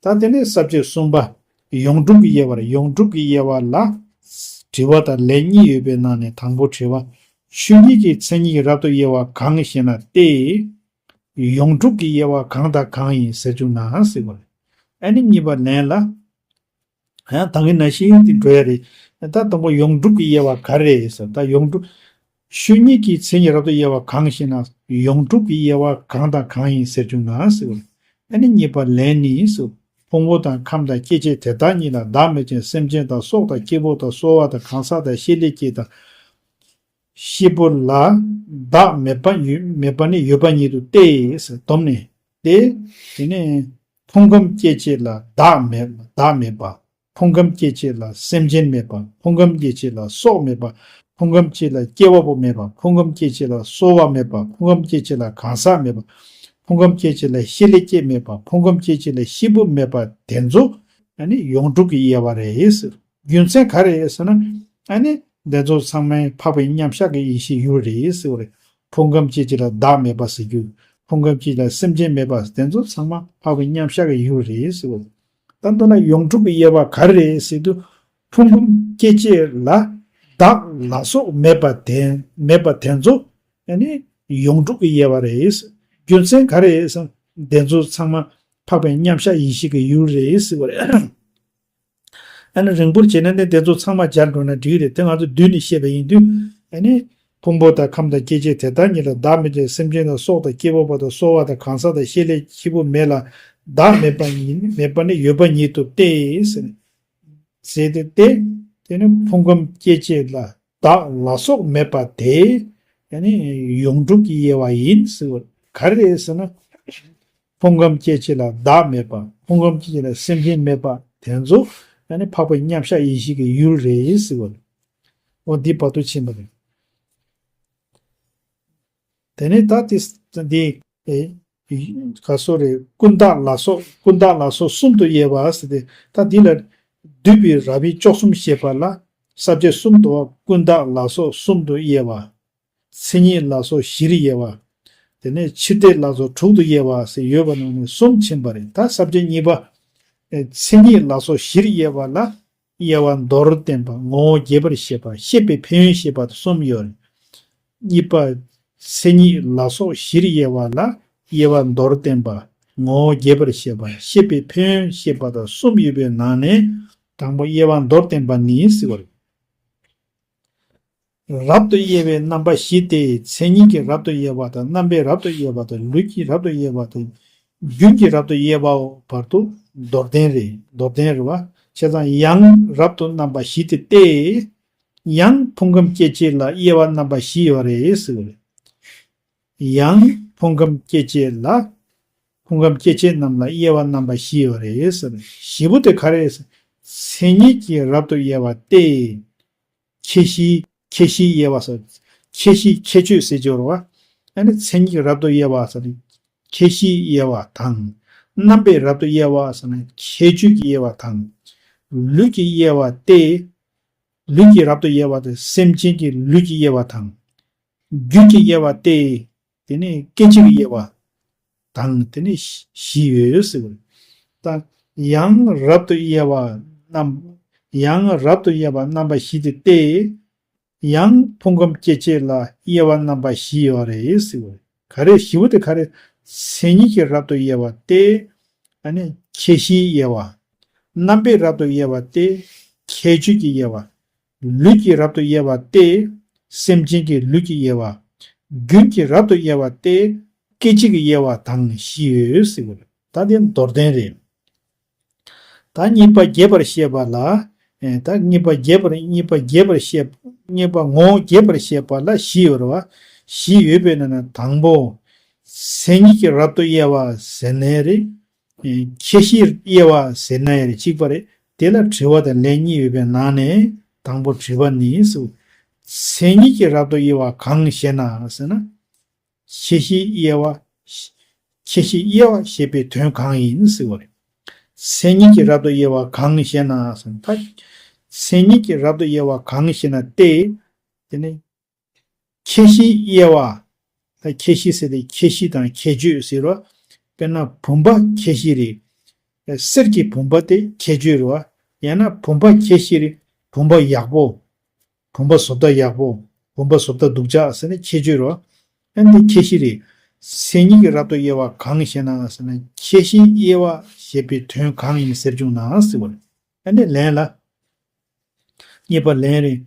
ད་དེ་ནས་ས་བཅད་གསུམ་པ། ཡོངས་གྲུབ་ཀྱི་དབྱེ་བ་རེད། ཡོངས་གྲུབ་ཀྱི་དབྱེ་བ་ལ། དྲི་བ་དང་ལན་གཉིས་ཡོད་པའི་ནང་ནས་དང་པོ་དྲི་བ། ཆོས་ཉིད་ཀྱི་མཚན་ཉིད་རབ་ཏུ་དབྱེ་བ་གང་ཞེ་ན་སྟེ། ཡོངས་གྲུབ་ཀྱི་དབྱེ་བ་གང་དང་གང་ཡིན་ཟེར་བྱུང་ན་ཟེར་བ་རེད། ཨ་ནི་གཉིས་པ་ལན་ལ། ཡང་ད་གིན་ནང་བཞིན་དེ་འགྲོ་ཡ་རེད། ད་དང་པོ་ཡོངས་གྲུབ་ཀྱི་དབྱེ་བ་ག་རེ་རེད་ཟེར། ད་ཡོངས་གྲུབ། ཆོས་ཉིད་ཀྱི་མཚན་ཉིད་རབ་ཏུ་དབྱེ་བ་གང་ཞེ་ན། ཡོངས་གྲུབ་ཀྱི་དབྱེ་བ་གང་དང་གང་ཡིན་ཟེར་བྱུང་ན་ཟེར་བ། ཨ་ནི་གཉིས་པ་ལན་ནི་ཟེར། ཕུང་པོ་དང་ཁམས་དང་སྐྱེ་མཆེད་དེ་དག་ཉིད་ལ་བདག་མེད་ཅིང་སེམས་ཅན་དང་སྲོག་དང་སྐྱེ་བོ་དང་གསོ་བ་དང་གང་ཟག་དང་ཤེད་ལས་སྐྱེས་དང་། ཤེས་པོ་ལ་བདག་མེད་པ་ཡོད་མེད་པ་ནི་ཡོད་པ་ཉིད་དུ་སྟེ་ཟེར་བསྡོམས་ནས་ཏེ། དེ་ནས་ཕུང་ཁམས་སྐྱེ་མཆེད་ལ་བདག་མེད་བདག་མེད་པ། ཕུང་ཁམས་སྐྱེ་མཆེད་ལ་སེམས་ཅན་མེད་པ། ཕུང་ཁམས་སྐྱེ་མཆེད་ལ་སྲོག་མེད་པ། ཕུང་ཁམས་སྐྱེ་མཆེད་ལ་སྐྱེ་བ་པོ་མེད་པ། ཕུང་ཁམས་སྐྱེ་མཆེད་ལ་གསོ་བ་མེད་པ། ཕུང་ཁམས་སྐྱེ་མཆེད་ལ་གང་ཟག་མེད་པ། ཕུང་ཁམས་སྐྱེ་མཆེད་ལ་ཤེད་ལས་སྐྱེས་མེད་པ། ཕུང་ཁམས་སྐྱེ་མཆེད་ལ་ཤེས་པོ་མེད་པ་དེ་ཚོ་ཨ་ནི་ཡོངས་གྲུབ་ཀྱི་དབྱེ་བ་རེད་ཟེར། རྒྱུ་མཚན་ག་རེ་རེད་ཟེར་ན། ཨ་ནི་དེ་ཚོ་ཚང་མའི་འཕགས་པའི་མཉམ་གཞག་གི་ཡེ་ཤེས་ཡུལ་རེད་ཟེར་བ་རེད། ཕུང་ཁམས་སྐྱེ་མཆེད་ལ་བདག་མེད་པ་ཟེར་རྒྱུ། ཕུང་ཁམས་སྐྱེ་མཆེད་ལ་སེམས་ཅན་མེད་པ་དེ་ཚོ་ཚང་མ་འཕགས་པའི་མཉམ་གཞག་གི་ཡུལ་རེད་ཟེར་བ་རེད། ད་མདོར་ན་ཡོངས་གྲུབ་ཀྱི་དབྱེ་བ་ག་རེ་རེད་ཟེར་དུས། ཕུང་ཁམས་སྐྱེ་མཆེད་ལ་བདག་ལ་སོགས་མེད་པ་དེ་མེད་པ་དེ་ཚོ་ཨ་ནི་ཡོངས་གྲུབ་ཀྱི་དབྱེ་བ་རེད། རྒྱུ་མཚན་ག་རེ་རེད་ཟེར་ན་དེ་ཚོ་ཚང་མ་འཕགས་པའི་མཉམ་གཞག་ཡེ་ཤེས་ཀྱི་ཡུལ་རེད་ཟེར་བ་རེད། ཨ་ནི་རིང་པོར་བྱས་ན་ནི་དེ་ཚོ་ཚང་མ་སྦྱར་འགྲོ་ན་འགྲིག་རེད། དེ་ང་ཚོ་བསྡུས་ནས་བཤད་པ་ཡིན་དུས་ཨ་ནི་ ཕུང་པོ་དང་ཁམས་དང་སྐྱེ་མཆེད་དེ་དག་ཉིད་ལ་བདག་མེད་ཅིང་། སེམས་ཅན་དང་སྲོག་དང་སྐྱེ་བོ་པ་དང་གསོ་བ་དང་གང་ཟག་དང་ཤེད་ལས་སྐྱེས་བུ་མེད་ལ་བདག་མེད་པ་ཉིད་མེད་པ་ནི་ཡོད་པ་ཉིད་དུ་སྟེ། ཟེར་ཏེ་སྟེ། དེ་ནི་ཕུང་ཁམས་སྐྱེ་མཆེད་ལ་བདག་ལ་སོགས་མེད་པ་དེ་ཡང་ནི་ཡོངས་གྲུབ་ཀྱི་དབྱེ་བ་ཡིན་ཟེར་བ། ག་རེ་རེད་ཟེར་ན། ཕུང་ཁམས་སྐྱེ་མཆེད་ལ་བདག་མེད་པ། ཕུང་ཁམས་སྐྱེ་མཆེད་ལ་སེམས་ཅན་མེད་པ་དེ་ཚོ་ཡང་ནི་འཕགས་པའི་མཉམ་གཞག་ཡེ་ཤེས་ཀྱི་ཡུལ་རེད་ཟེར་བ། འོ་འདི་བར་དུ་ཕྱིན་པ་རེད། དེ་ནས་ད་དེ་འདི་ཨེ་ག་སོ་རེ་ཀུན་བརྟགས་ལ་སོགས། ཀུན་བརྟགས་ལ་སོགས་གསུམ་དུ་དབྱེ་བ་ཟེར་ཏེ། ད་འདི་ལ་བསྡུས་པའི་རབ་དབྱེ་བཅུ་གསུམ་བཤད་པ་ལ་ས་བཅད་གསུམ་དུ་བ། ཀུན་བརྟགས་ལ་སོགས་གསུམ་དུ་དབྱེ་བ། མཚན་ཉིད་ལ་སོགས་བཞིར་དབྱེ་བ། དེ་ནས་ཕྱིར་ལྡན་ལ་སོགས་དྲུག་ཏུ་དབྱེ་བ་ཟེར་ཡོད་པ་ནང་ནས་གསུམ་ཕྱིན་པ་རེད། ད་ས་བཅད་གཉིས་པ་ཨེ་མཚན་ཉིད་ལ་སོགས་བཞིར་དབྱེ་བ་ལ། དབྱེ་བ་མདོར་བསྟན་པ། ངོ་བོ་རྒྱས་པར་བཤད་པ། བཤད་པའི་ཕན་ཡོན་བཤད་པ་དང་གསུམ་ཡོད་རེད། གཉིས་པ། མཚན་ཉིད་ལ་སོགས་བཞིར་དབྱེ་བ་ལ་དབྱེ་བ་མདོར་བསྟན་པ། ངོ་བོ་རྒྱས་པར་བཤད་པ། བཤད་པའི་ཕན་ཡོན་བཤད་པ་དང་གསུམ་ཡོད་པའི་ནང་ནས་དང་པོ་དབྱེ་བ་མདོར་བསྟན་པ་ནི་ཟེར་བ་རེད། རབ་ཏུ་དབྱེ་བའི་རྣམ་པ་བཞི་སྟེ། མཚན་ཉིད་ཀྱི་རབ་ཏུ་དབྱེ་བ་དང་། རྣམ་པའི་རབ་ཏུ་དབྱེ་བ་དང་། ལུས་ཀྱི་རབ་ཏུ་དབྱེ་བ་དང་། རྒྱུན་གྱི་རབ་ཏུ་དབྱེ་བའོ། བར་དུ་མདོར་བསྟན་རེད། མདོར་བསྟན་རེད་བ། བྱས་ཙང་ཡང་རབ་ཏུ་རྣམ་པ་བཞི་སྟེ། ཡང་ཕུང་ཁམས་སྐྱེ་མཆེད་ལ་དབྱེ་བ་རྣམ་པ་བཞི་ཡོད་རེད་ཟེར་བ་རེད། ཡང་ཕུང་ཁམས་སྐྱེ་མཆེད་ལ། ཕུང་ཁམས་སྐྱེ་མཆེད་རྣམས་ལ་དབྱེ་བ་རྣམ་པ་བཞི་ཡོད་རེད་ཟེར། བཞི་པོ་དེ་ག་རེ་རེད་ཟེར། མཚན་ཉིད་ཀྱི་རབ་ཏུ་དབྱེ་བ་སྟེ། ཁྱད་གཞི། ཁྱད་གཞིའི་དབྱེ་བ་ཟེར། ཁྱད་གཞི་ཁྱད་ཆོས་ཟེར་གྱི་ཡོད་རེད་བ། ཨ་ནི་མཚན་ཉིད་ཀྱི་རབ་ཏུ་དབྱེ་བ་ཟེར་ནས། ཁྱད་གཞིའི་དབྱེ་བ་དང་། རྣམ་པའི་རབ་ཏུ་དབྱེ་བ་ཟེར་ནས་ཁྱད་ཆོས་ཀྱི་དབྱེ་བ་དང་། ལུས་ཀྱི་དབྱེ་བ་སྟེ། ལུས་ཀྱི་རབ་ཏུ་དབྱེ་བ་དང་། སེམས་ཅན་གྱི་ལུས་ཀྱི་དབྱེ་བ་དང་། རྒྱུན་གྱི་དབྱེ་བ་སྟེ། དེ་ནས་སྐད་ཅིག་གི་དབྱེ་བ་དང་། དེ་ནས་བཞི་ཡོད་ཟེར་བ་རེད། ད་ཡང་རབ་ཏུ་དབྱེ་བ་རྣམ། ཡང་རབ་ཏུ་དབྱེ་བ་རྣམ་པ་བཞི་སྟེ། ཡང་ཕུང་ཁམས་སྐྱེ་མཆེད་ལ་དབྱེ་བ་རྣམ་པ་བཞི་ཡོད་རེད་ཟེར་བ་རེད། ག་རེ་བཞི་པོ་དེ་ག་རེ། མཚན་ཉིད་ཀྱི་རབ་ཏུ་དབྱེ་བ་སྟེ། ཨ་ནི་ཁྱད་གཞིའི་དབྱེ་བ། རྣམ་པའི་རབ་ཏུ་དབྱེ་བ་སྟེ། ཁྱད་ཆོས་ཀྱི་དབྱེ་བ། ལུས་ཀྱི་རབ་ཏུ་དབྱེ་བ་སྟེ། སེམས་ཅན་གྱི་ལུས་ཀྱི་དབྱེ་བ། རྒྱུན་གྱི་རབ་ཏུ་དབྱེ་བ་སྟེ། སྐད་ཅིག་གི་དབྱེ་བ་དང་བཞི་ཡོད་ཟེར་བ་རེད། ད་དེ་མདོར་བསྟན་རེད། ད་གཉིས་པ་རྒྱས་པར་བཤད་པ་ལ། ཨེ་ད་གཉིས་པ་རྒྱས་པར། གཉིས་པ་རྒྱས་པར་བཤད། གཉིས་པ་ངོ་བོ་རྒྱས་པར་བཤད་པ་ལ་བཞི་ཡོད་རེད་བ། བཞི་ཡོད་པའི་ནང་ན་དང་པོ། མཚན་ཉིད་ཀྱི་རབ་ཏུ་དབྱེ་བ་ཟེར་ནའི་རེད། ཨེ་ཁྱད་གཞིའི་དབྱེ་བ་ཟེར་ནའི་རེད། གཅིག་པ་རེད། དེ་ལ་དྲི་བ་དང་ལན་གཉིས་ཡོད་པའི་ནང་ནས་དང་པོ་དྲི་བ་ནི་སུ། མཚན་ཉིད་ཀྱི་རབ་ཏུ་དབྱེ་བ་གང་ཞེ་ན་ཟེར་ན། ཁྱད་གཞིའི་དབྱེ་བ། ཁྱད་གཞིའི་དབྱེ་བ་ཞེས་པའི་དོན་གང་ཡིན་ཟེར་བ་རེད། མཚན་ཉིད་ཀྱི་རབ་ཏུ་དབྱེ་བ་གང་ཞེ་ན་ཟེར་ན། ད་མཚན་ཉིད་ཀྱི་རབ་ཏུ་དབྱེ་བ་གང་ཞེ་ན་སྟེ། དེ་ནི་ཁྱད་གཞིའི་དབྱེ་བ། ད་ཁྱད་གཞི་ཟེར་ཏེ་ཁྱད་གཞི་དང་ཁྱད་ཆོས་ཟེར་རོ། དཔེར་ན་བུམ་པ་ཁྱད་གཞི་རེད། གསེར་གྱི་བུམ་པ་དེ་ཁྱད་ཆོས་རེད་བ། ཡང་ན་བུམ་པ་ཁྱད་གཞི་རེད། བུམ་པ་ཡག་པོ། བུམ་པ་བཟོ་ལྟ་ཡག་པོ། བུམ་པ་བཟོ་ལྟ་སྡུག་ཅག་ཟེར་ན་ཁྱད་ཆོས་རོ། ཨ་ནི་ཁྱད་གཞི་རེད། མཚན་ཉིད་ཀྱི་རབ་ཏུ་དབྱེ་བ་གང་ཞེ་ན་ཟེར་ན། ཁྱད་གཞིའི་དབྱེ་བ་ཞེས་པའི་དོན་གང་ཡིན་ཟེར་བྱུང་ན་ཟེར་བ་རེད། ཨ་ནི་ལན་ལ། གཉིས་པ་ལན་རེད།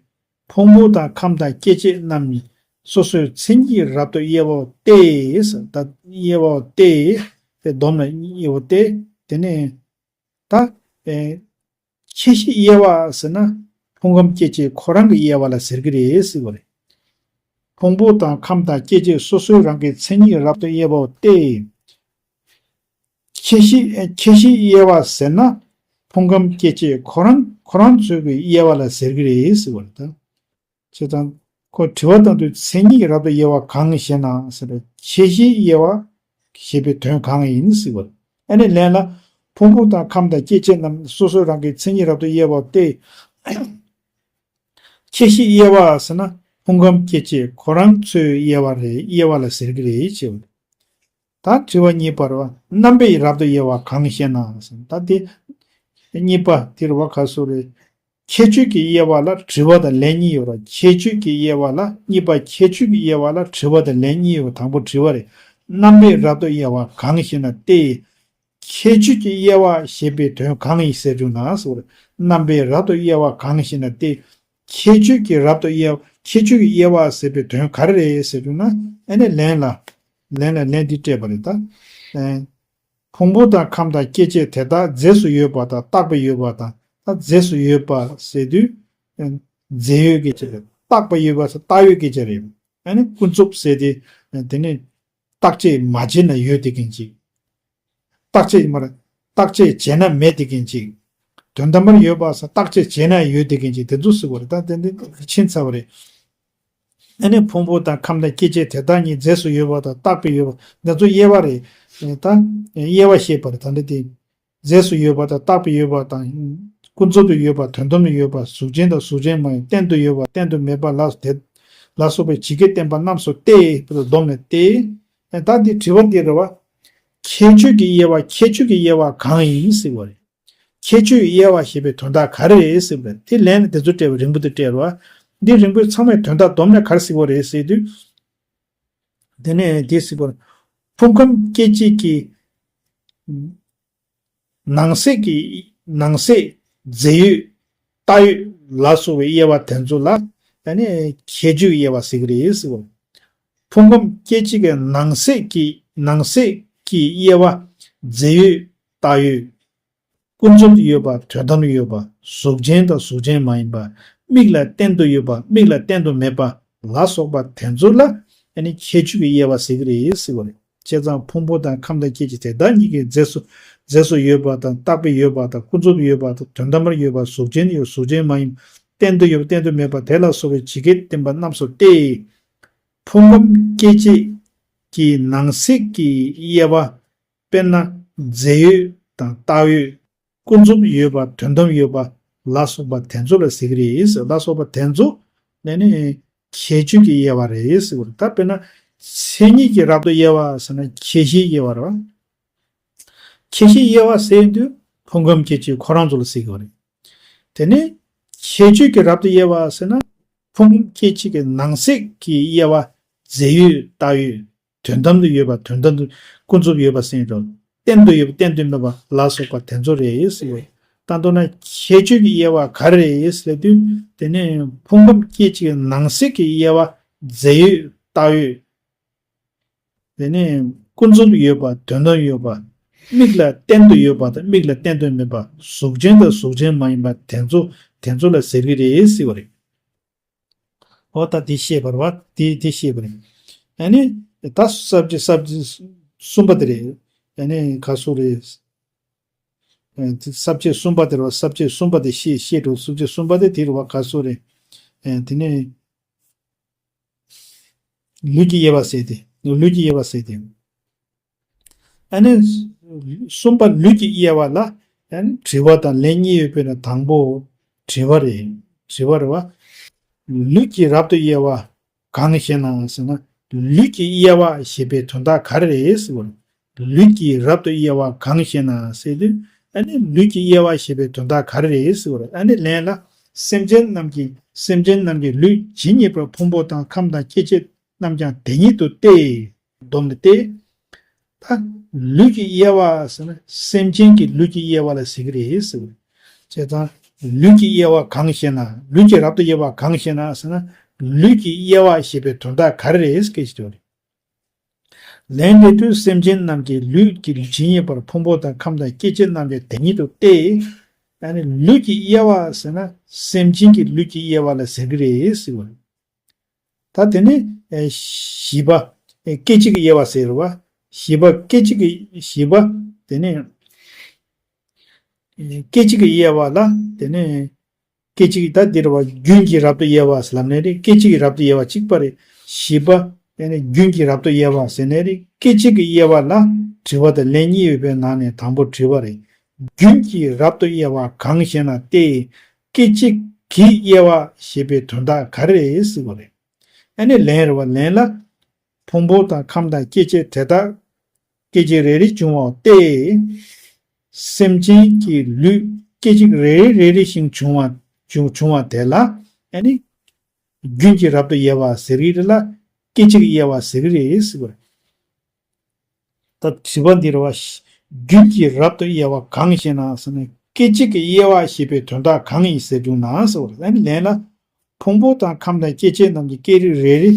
ཕུང་པོ་དང་ཁམས་དང་སྐྱེ་མཆེད་རྣམས་སོ་སོའི་མཚན་ཉིད་རབ་ཏུ་དབྱེ་བ་སྟེ། ད་དབྱེ་བ་སྟེ། དེ་སྡོམ་ལ་དབྱེ་བ་སྟེ། དེ་ནས་ད། ཨེ། ཁྱད་གཞི་དབྱེ་བ་ཟེར་ན། ཕུང་ཁམས་སྐྱེ་མཆེད་ཁོ་རང་གི་དབྱེ་བ་ལ་ཟེར་གྱི་རེད་ཟེར་བ་རེད། ཕུང་པོ་དང་ཁམས་དང་སྐྱེ་མཆེད་སོ་སོའི་རང་གི་མཚན་ཉིད་རབ་ཏུ་དབྱེ་བའོ་སྟེ། ཁྱད་གཞི། ཨེ། ཁྱད་གཞི་དབྱེ་བ་ཟེར་ན། ཕུང་ཁམས་སྐྱེ་མཆེད་ཁོ་རང་ཁོ་རང་ཚོའི་གི་དབྱེ་བ་ལ་ཟེར་གྱི་རེད་ཟེར་བ་རེད་ད། བྱས་ཙང་། ཁོ་དྲི་བ་བཏང་དུས་མཚན་ཉིད་ཀྱི་རབ་ཏུ་དབྱེ་བ་གང་ཞེ་ན་ཟེར་བའི་ཁྱད་གཞིའི་དབྱེ་བ་ཞེས་པའི་དོན་གང་ཡིན་ཟེར་བ། ཨ་ནི་ལན་ལ། ཕུང་པོ་དང་ཁམས་དང་སྐྱེ་མཆེད་རྣམས་སོ་སོ་རང་གི་མཚན་ཉིད་རབ་ཏུ་དབྱེ་བ་སྟེ། ཁྱད་གཞིའི་དབྱེ་བ་ཟེར་ན་ཕུང་ཁམས་སྐྱེ་མཆེད་ཁོ་རང་ཚོའི་དབྱེ་བ་རེད། དབྱེ་བ་ལ་ཟེར་གྱི་རེད་ཅེས། ད་དྲི་བ་གཉིས་པར་བ། རྣམ་པའི་རབ་ཏུ་དབྱེ་བ་གང་ཞེ་ན་ཟེར། ད་དེ་གཉིས་པ་དེར་བ་ག་སོ་རེད། ཁྱད་ཆོས་ཀྱི་དབྱེ་བ་ལ་དྲི་བ་དང་ལན་གཉིས་ཡོད་ར། ཁྱད་ཆོས་ཀྱི་དབྱེ་བ་ལ་གཉིས་པ་ཁྱད་ཆོས་ཀྱི་དབྱེ་བ་ལ་དྲི་བ་དང་ལན་གཉིས་ཡོད། དང་པོ་དྲི་བ་རེད། རྣམ་པའི་རབ་ཏུ་དབྱེ་བ་གང་ཞེ་ན་སྟེ། ཁྱད་ཆོས་ཀྱི་དབྱེ་བ་ཞེས་པའི་དོན་གང་ཡིན་ཟེར་བྱུང་ན་ཟེར། རྣམ་པའི་རབ་ཏུ་དབྱེ་བ་གང་ཞེ་ན་སྟེ། ཁྱད་ཆོས་ཀྱི་རབ་ཏུ་དབྱེ་བ། ཁྱད་ཆོས་ཀྱི་དབྱེ་བ་ཟེར་བའི་དོན་ག་རེ་རེད་ཟེར་བྱུང་ན། ཨ་ནི་ལན་ལ། ལན་ལ་ལན་འདི་སྤྲད་པ་རེད་ད། ཨེ། ཕུང་པོ་དང་ཁམས་དང་སྐྱེ་མཆེད་དེ་དག་རྫས་སུ་ཡོད་པ་དང་བཏགས་པའི་ཡོད་པ་དང་། ད་རྫས་སུ་ཡོད་པ་ཟེར་དུས། ཨེ། རྫས་ཡོད་སྐད་ཆ་རེད། བཏགས་པའི་ཡོད་པ་ཟེར་བཏགས་ཡོད་སྐད་ཆ་རེད། ཨ་ནི་ཀུན་རྫོབ་ཟེར་དེ། ཨེ། དེ་ནི། བརྟག་དཔྱད་མ་བྱས་ན་ཡོད་དེ་མཁན་ཅིག་བརྟག་དཔྱད་མར། བརྟག་དཔྱད་བྱས་ན་མེད་དེ་མཁན་ཅིག་དོན་དམ་པར་ཡོད་པ་ས་བརྟག་དཔྱད་བྱས་ན་ཡོད་དེ་མཁན་ཅིག་དེ་ཚོ་ཟེར་བ་རེད། ད་དེ་འདི་ཕྱིན་ཚར་བ་རེད། ཨ་ནི་ཕུང་པོ་དང་ཁམས་དང་སྐྱེ་མཆེད་དེ་དག་ཉིད་རྫས་སུ་ཡོད་པ་དང་བཏགས་པའི་ཡོད་པ་འདི་ཚོ་དབྱེ་བ་རེད། ད་དབྱེ་བ་བཤད་པ་རེད། ད་འདི་དེ་རྫས་སུ་ཡོད་པ་དང་བཏགས་པའི་ཡོད་པ་དང་། ཀུན་རྫོབ་ཏུ་ཡོད་པ། དོན་དམ་དུ་ཡོད་པ། གཟུགས་ཅན་དང་གཟུགས་ཅན་མ་ཡིན། གཏན་དུ་ཡོད་པ། གཏན་དུ་མེད་པ་ལ་དེ་ལ་སོགས་པའི་ཇི་སྐད་བསྟན་པ་རྣམས་སུ་སྟེ། བསྡོམས་ནས་ཏེ། ད་འདི་དྲི་བ་འདི་རེད་བ། ཁྱད་ཆོས་ཀྱི་དབྱེ་བ། ཁྱད་ཆོས་ཀྱི་དབྱེ་བ་གང་ཡིན་ཟེར་བ་རེད། ཁྱད་ཆོས་དབྱེ་བ་ཞེས་པའི་དོན་དག་ག་རེ་རེད་ཟེར་བ་རེད། དེ་ལན་ལ་དེ་ཚོ་སྤྲད་པ་རིང་པོ་དེ་སྤྲད་རེད་བ། འདི་རིང་པོའི་ཚང་མའི་དོན་དག་བསྡོམས་ནས་ག་རེ་ཟེར་བ་རེད་ཟེར་དུས། དེ་ནས་དེ་ཟེར་བ་རེད། ཕུང་ཁམས་སྐྱེ་མཆེད་ཀྱི། ནང་གསེས་ཀྱི། ནང་གསེས། རྫས་ཡོད། བཏགས་ཡོད་ལ་སོགས་པའི་དབྱེ་བ་དེ་ཚོ་ལ་ཨ་ནི་ཁྱད་ཆོས་དབྱེ་བ་ཟེར་གྱི་རེད་ཟེར་བ། ཕུང་ཁམས་སྐྱེ་མཆེད་ཀྱི་ནང་གསེས་ཀྱི། ནང་གསེས་ཀྱི་དབྱེ་བ། རྫས་ཡོད། བཏགས་ཡོད། ཀུན་རྫོབ་ཏུ་ཡོད་པ། དོན་དམ་དུ་ཡོད་པ། གཟུགས་ཅན་དང་གཟུགས་ཅན་མ་ཡིན་པ། མིག་ལ་གཏན་དུ་ཡོད་པ། མིག་ལ་གཏན་དུ་མེད་པ་ལ་སོགས་པ་དེ་ཚོ་ལ་ཨ་ནི་ཁྱད་ཆོས་ཀྱི་དབྱེ་བ་ཟེར་གྱི་རེད་ཟེར་བ་རེད། བྱས་ཙང་ཕུང་པོ་དང་ཁམས་དང་སྐྱེ་མཆེད་དེ་དག་ཉིད་ཀྱི་རྫས་སུ། རྫས་སུ་ཡོད་པ་དང་། བཏགས་པའི་ཡོད་པ་དང་། ཀུན་རྫོབ་ཡོད་པ་དང་། དོན་དམ་པར་ཡོད་པ། གཟུགས་ཅན་ཡོད། གཟུགས་ཅན་མ་ཡིན། གཏན་དུ་ཡོད་པ། གཏན་དུ་མེད་པ་དེ་ལ་སོགས་པའི་ཇི་སྐད་བསྟན་པ་རྣམས་སུ་སྟེ། ཕུང་ཁམས་སྐྱེ་མཆེད་ཀྱི་ནང་གསེས་ཀྱི་དབྱེ་བ། དཔེར་ན། རྫས་ཡོད་དང་བཏགས་ཡོད། ཀུན་རྫོབ་ཡོད་པ། དོན་དམ་ཡོད་པ་ལ་སོགས་པ་དེ་ཚོ་ལ་ཟེར་གྱི་རེད། ལ་སོགས་པ་དེ་ཚོ་ནས་ནི་ཁྱད་ཆོས་ཀྱི་དབྱེ་བ་རེད་ཟེར་བ་རེད། ད་དཔེར་ན་མཚན་ཉིད་ཀྱི་རབ་ཏུ་དབྱེ་བ་ཟེར་ན་ཁྱད་གཞིའི་དབྱེ་བ་རེད་བ། ཁྱད་གཞིའི་དབྱེ་བ་ཟེར་དུས་ཕུང་ཁམས་སྐྱེ་མཆེད་ཁོ་རང་ཚོ་ལ་ཟེར་གྱི་རེད། དེ་ནས་ཁྱད་ཆོས་ཀྱི་རབ་ཏུ་དབྱེ་བ་ཟེར་ན་ཕུང་ཁམས་སྐྱེ་མཆེད་ཀྱི་ནང་གསེས་ཀྱི་དབྱེ་བ། རྫས་ཡོད། བཏགས་ཡོད། དོན་དམ་དུ་ཡོད་པ། དོན་དམ་དུ་ཀུན་རྫོབ་ཡོད་པ་ཟེར་རོ། གཏན་དུ་ཡོད་པ། གཏན་དུ་མེད་པ་ལ་སོགས་པ་དེ་ཚོ་རེད་ཟེར་བས། ད་མདོར་ན་ཁྱད་ཆོས་ཀྱི་དབྱེ་བ་ག་རེ་རེད་ཟེར་དུས། དེ་ནས་ཕུང་ཁམས་སྐྱེ་མཆེད་ཀྱི་ནང་གསེས་ཀྱི་དབྱེ་བ། རྫས་ཡོད། བཏགས་ཡོད། དེ་ནས་ཀུན་རྫོབ་ཡོད་པ། དོན་དམ་ཡོད་པ། མིག་ལ་གཏན་དུ་ཡོད་པ་དང་། མིག་ལ་གཏན་དུ་མེད་པ། གཟུགས་ཅན་དང་གཟུགས་ཅན་མ་ཡིན་པ་དེ་ཚོ། དེ་ཚོ་ལ་ཟེར་གྱི་རེད་ཟེར་བ་རེད། འོ་ད་དེ་ཤེས་པར་བ། དེ་དེ་ཤེས་པ་རེད། ཨ་ནི་ད་ས་བཅད་ས་བཅད་གསུམ་པ་དེ་རེད། ཨ་ནི་ག་སོ་རེད། ཨ་ནི་ས་བཅད་གསུམ་པ་དེ་རེད་བ། ས་བཅད་གསུམ་པ་དེ་ཤེས་ཤེས་འགྲོ། ས་བཅད་གསུམ་པ་དེ་དེ་རེད་བ། ག་སོ་རེད། ཨ་དེ་ནས་ལུས་ཀྱི་དབྱེ་བ་ཟེར་ཏེ། ལུས་ཀྱི་དབྱེ་བ་ཟེར་ཏེ། ཨ་ནི་གསུམ་པ་ལུས་ཀྱི་དབྱེ་བ་ལ་ཨ་ནི་དྲི་བ་དང་ལན་གཉིས་ཡོད་པའི་ནང་དང་པོ་དྲི་བ་རེད། དྲི་བ་རེད་བ། ལུས་ཀྱི་རབ་ཏུ་དབྱེ་བ་གང་ཞེ་ན་ཟེར་ན། ལུས་ཀྱི་དབྱེ་བ་ཞེས་པའི་དོན་དག་ག་རེ་རེད་ཟེར་བ་རེད། ལུས་ཀྱི་རབ་ཏུ་དབྱེ་བ་གང་ཞེ་ན་ཟེར་དུས། ཨ་ནི་ལུས་ཀྱི་དབྱེ་བ་ཞེས་པའི་དོན་དག་ག་རེ་རེད་ཟེར་བ་རེད། ཨ་ནི་ལན་ལ། སེམས་ཅན་རྣམས་ཀྱི། སེམས་ཅན་རྣམས་ཀྱི་ལུས་ཇི་སྙེད་པར་ཕུང་པོ་དང་ཁམས་དང་སྐྱེ་མཆེད་རྣམས་ཀྱང་དེ་ཉིད་དུ་སྟེ། བསྡོམས་ནས་ཏེ། ད་ལུས་ཀྱི་དབྱེ་བ་ཟེར་ན་སེམས་ཅན་གྱི་ལུས་ཀྱི་དབྱེ་བ་ལ་ཟེར་གྱི་རེད་ཟེར་བ། བྱས་ཙང་ལུས་ཀྱི་དབྱེ་བ་གང་ཞེ་ན། ལུས་ཀྱི་རབ་ཏུ་དབྱེ་བ་གང་ཞེ་ན་ཟེར་ན། ལུས་ཀྱི་དབྱེ་བ་ཞེས་པའི་དོན་དག་ག་རེ་རེད་ཟེར་གྱི་རེད། ལན་འདེབས་དུས་སེམས་ཅན་རྣམས་ཀྱི་ལུས་ཀྱི་ཇི་སྙེད་པར་ཕུང་པོ་དང་ཁམས་དང་སྐྱེ་མཆེད་རྣམས་ཀྱང་དེ་ཉིད་དུ་སྟེ། ཡང་ན་ལུས་ཀྱི་དབྱེ་བ་ཟེར་ན་སེམས་ཅན་གྱི་ལུས་ཀྱི་དབྱེ་བ་ལ་ཟེར་གྱི་རེད་ཟེར་བ་རེད། ད་དེ་ནས་ཨེ་བཞི་པ། ཨེ་སྐད་ཅིག་གི་དབྱེ་བ་ཟེར་བ། བཞི་པ་སྐད་ཅིག་གི་བཞི་པ། དེ་ནས་ཨེ་སྐད་ཅིག་གི་དབྱེ་བ་ལ། དེ་ནས་སྐད་ཅིག་ད་འདིར་བ་རྒྱུན་གྱི་རབ་ཏུ་དབྱེ་བ་ཟེར་ལབ་ནས་རེད། སྐད་ཅིག་གི་རབ་ཏུ་དབྱེ་བ་གཅིག་པ་རེད། བཞི་པ། དེ་ནས་རྒྱུན་གྱི་རབ་ཏུ་དབྱེ་བ་ཟེར་ནས་རེད། སྐད་ཅིག་གི་དབྱེ་བ་ལ་དྲི་བ་དང་ལན་གཉིས་ཡོད་པའི་ནང་ནས་དང་པོ་དྲི་བ་རེད། རྒྱུན་གྱི་རབ་ཏུ་དབྱེ་བ་གང་ཞེ་ན་སྟེ། སྐད་ཅིག་གི་དབྱེ་བ་ཞེས་པའི་དོན་དག་ག་རེ་རེད་ཟེར་བ་རེད། ཨ་ནི་ལན་རེ་བ། ལན་ལ། ཕུང་པོ་དང་ཁམས་དང་སྐྱེ་མཆེད་དེ་དག་སྐད་ཅིག་རེ་རེ་བྱུང་བ་སྟེ། སེམས་ཅན་གྱི་ལུས་སྐད་ཅིག་རེ་རེ་རེ་རེ་བཞིན་བྱུང་བ་བྱུང་བྱུང་བ་དེ་ལ་ཨ་ནི་རྒྱུན་གྱི་རབ་ཏུ་དབྱེ་བ་ཟེར་གྱི་རེད་ལ། སྐད་ཅིག་དབྱེ་བ་ཟེར་གྱི་རེད་ཟེར་བ་རེད། ད་དྲི་བ་འདི་རེད་བ། རྒྱུན་གྱི་རབ་ཏུ་དབྱེ་བ་གང་ཞེ་ན་ཟེར་ན། སྐད་ཅིག་གི་དབྱེ་བ་ཞེས་པའི་དོན་དག་གང་ཡིན་ཟེར་བྱུང་ན་ཟེར་བ་རེད། ཨ་ནི་ལན་ལ། ཕུང་པོ་དང་ཁམས་དང་སྐྱེ་མཆེད་རྣམས་ཀྱི་སྐད་རིགས་རེ་རེ་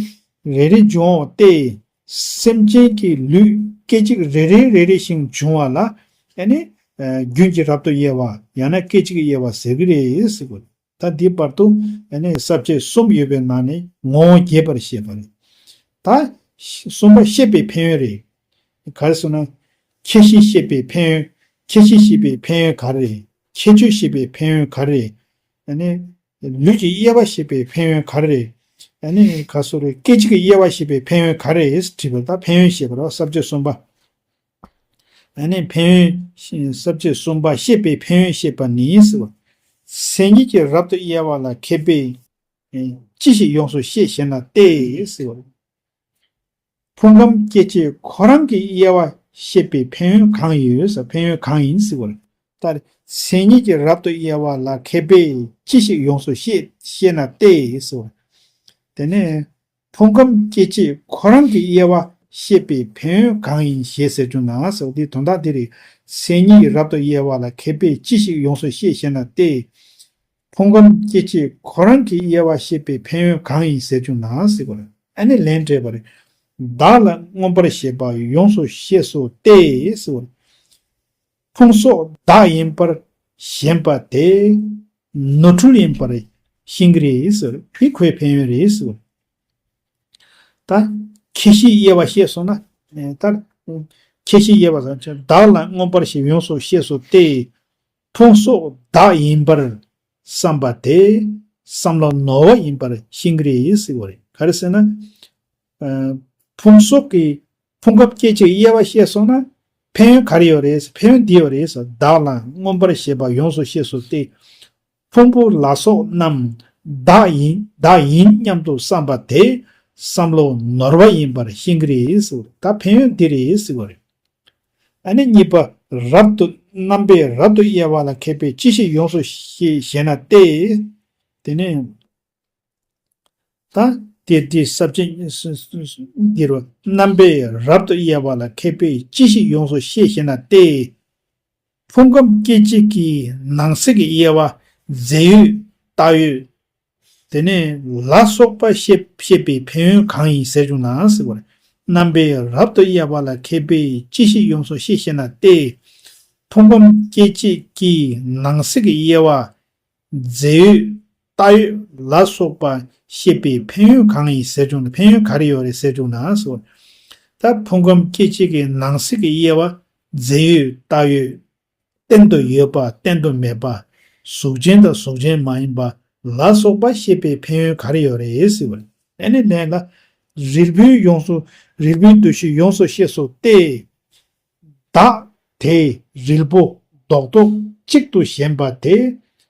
རེ་རེ་འབྱུང་བ་སྟེ། སེམས་ཅན་གྱི་ལུས་སྐད་ཅིག་རེ་རེ་རེ་རེ་བཞིན་འབྱུང་བ་ལ་ཨ་ནི་རྒྱུན་གྱི་རབ་ཏུ་དབྱེ་བ་ཡང་ན་སྐད་ཅིག་དབྱེ་བ་ཟེར་གྱི་རེད་ཟེར་དགོས། ད་འདི་བར་དུ་ཨ་ནི་ས་བཅད་གསུམ་ཡོད་པའི་ནང་ནས་ངོ་བོ་རྒྱས་པར་བཤད་པ་རེད། ད་གསུམ་པ་བཤད་པའི་ཕན་ཡོན་རེད། ག་རེ་ཟེར་ན། ཁྱད་གཞི་བཤད་པའི་ཕན་ཡོན། ཁྱད་གཞི་བཤད་པའི་ཕན་ཡོན་ག་རེ་རེད། ཁྱད་ཆོས་བཤད་པའི་ཕན་ཡོན་ག་རེ་རེད། ཨ་ནི་ལུས་ཀྱི་དབྱེ་བ་བཤད་པའི་ཕན་ཡོན་ག་རེ་རེད། ཨ་ནི་ག་སོ་རེད། སྐད་ཅིག་གི་དབྱེ་བ་བཤད་པའི་ཕན་ཡོན་ག་རེ་རེད་དྲིས་པ་ད་ཕན་ཡོན་བཤད་པ་རེད་ས་བཅད་གསུམ་པ། ཨ་ནི་ཕན་ཡོན་ས་བཅད་གསུམ་པ་བཤད་པའི་ཕན་ཡོན་བཤད་པ་ནི་ཟེར་བ། མཚན་ཉིད་ཀྱི་རབ་ཏུ་དབྱེ་བ་ལ་མཁས་པས་ཅི་ཞིག་ཡོངས་སུ་ཤེས་ཞེ་ན་སྟེ་ཟེར་བ། ཕུང་ཁམས་སྐྱེ་མཆེད་ཁོ་རང་གི་དབྱེ་བ་ཤེས་པའི་ཕན་ཡོན་གང་ཡོད་ཟེར་ཕན་ཡོན་གང་ཡིན་ཟེར་བ། ལྟར་མཚན་ཉིད་ཀྱི་རབ་ཏུ་དབྱེ་བ་ལ་མཁས་པས་ཅི་ཞིག་ཡོངས་སུ་ཤེས་ཤེ་ན་སྟེ་ཟེར་བ། དེ་ནས། ཕུང་ཁམས་སྐྱེ་མཆེད་ཁོ་རང་གི་དབྱེ་བ་ཤེས་པའི་ཕན་ཡོན་གང་ཡིན་ཞེས་ཟེར་བྱུང་ན་ཟེར་བ་འདིའི་དོན་དག་འདི་རེད། མཚན་ཉིད་རབ་ཏུ་དབྱེ་བ་ལ་མཁས་པས་ཅི་ཞིག་ཡོངས་སུ་ཤེས་ཞེ་ན་སྟེ། ཕུང་ཁམས་སྐྱེ་མཆེད་ཁོ་རང་གི་དབྱེ་བ་ཤེས་པའི་ཕན་ཡོན་གང་ཡིན་ཟེར་བྱུང་ན་ཟེར་བ་རེད། ཨ་ནི་ལན་སྤྲད་པ་རེད། བདག་ལ་མངོན་པར་ཤེས་པ་ཡོངས་སུ་ཤེས་སོ་སྟེ་ཟེར་བ་རེད། ཕུང་སོགས་བདག་ཡིན་པར་ཞེན་པ་དེ་ནོར་འཁྲུལ་ཡིན་པར་ཤེས་ཀྱི་རེད་ཟེར། དེ་ཁོའི་ཕན་ཡོན་རེད་ཟེར། ད་ཁྱད་གཞིའི་དབྱེ་བ་ཤེས་སོང་ན། ད་ཁྱད་གཞིའི་དབྱེ་བ་ཟེར་བདག་ལ་མངོན་པར་ཞེས་ཡོངས་སུ་ཤེས་སོ་སྟེ། ཕུང་སོགས་བདག་ཡིན་པར་བསམ་པ་དེ་བསམ་བློ་ནོར་བ་ཡིན་པར་ཤེས་ཀྱི་རེད་ཟེར་བ་རེད། ག་རེ་ཟེར་ན། ཕུང་སོགས་ཀྱི་ཕུང་ཁམས་སྐྱེ་མཆེད་དབྱེ་བ་ཤེས་སོང་ན་ཕན་ཡོན་ག་རེ་ཡོད་རེད། ཕན་ཡོན་འདི་ཡོད་རེད། བདག་ལ་མངོན་པར་ཤེས་པ་ཡོངས་སུ་ཤེས་སོ་སྟེ། ཕུང་པོ་ལ་སོགས་རྣམས་བདག་ཡིན་བདག་ཡིན་སྙམ་དུ་བསམ་པ་དེ་བསམ་བློ་ནོར་བ་ཡིན་པར་ཤེས་ཀྱི་རེད་ཟེར། ད་ཕན་ཡོན་འདི་རེད་ཟེར་བ་རེད། ཨ་ནི་གཉིས་པ་རབ་ཏུ་རྣམ་པས་རབ་ཏུ་དབྱེ་བ་ལ་མཁས་པས་ཅི་ཞིག་ཡོངས་སུ་ཤེས་ཞེ་ན་སྟེ། དེ་ནས། ད་དེ་དེ་ས་བཅད་འདི་རུ་རྣམ་པས་རབ་ཏུ་དབྱེ་བ་ལ་མཁས་པས་ཅི་ཞིག་ཡོངས་སུ་ཤེས་ཞེ་ན་སྟེ། ཕུང་ཁམས་སྐྱེ་མཆེད་ཀྱི་ནང་གསེས་ཀྱི་དབྱེ་བ་རྫས་ཡོད་རྟགས་ཡོད། དེ་ནས་ལ་སོགས་པ་ཤེས་ཤེས་པའི་ཕན་ཡོན་གང་ཡིན་ཟེར་བྱུང་ན་ཟེར་བ་རེད། རྣམ་པས་རབ་ཏུ་དབྱེ་བ་ལ་མཁས་པས་ཅི་ཞིག་ཡོངས་སུ་ཤེས་ཞེ་ན་སྟེ། ཕུང་ཁམས་སྐྱེ་མཆེད་ཀྱི་ནང་གསེས་ཀྱི་དབྱེ་བ། རྫས་ཡོད་རྟགས་ཡོད་ལ་སོགས་པ་ཤེས་པའི་ཕན་ཡོན་གང་ཡིན་ཟེར་བྱུང་ན་ཕན་ཡོན་ག་རེ་ཡོད་རེད་ཟེར་བྱུང་ན་ཟེར། ད་ཕུང་ཁམས་སྐྱེ་མཆེད་ཀྱི་ནང་གསེས་ཀྱི་དབྱེ་བ་རྫས་ཡོད་རྟགས་ཡོད། གཏན་དུ་ཡོད་པ་གཏན་དུ་མེད་པ། གཟུགས་ཅན་དང་གཟུགས་ཅན་མ་ཡིན་པ་ལ་སོགས་པ་ཤེས་པའི་ཕན་ཡོན་ག་རེ་ཡོད་རེད་ཟེར་བ་རེད། ཨ་ནི་ལན་ལ། རིལ་བུའི་ཡོངས་སུ་རིལ་བུའི་འདུ་ཤེས་ཡོངས་སུ་ཤེས་སོ་སྟེ། བདག་དེ་རིལ་པོ་རྡོག་རྡོག་གཅིག་ཏུ་ཞེན་པ་དེ་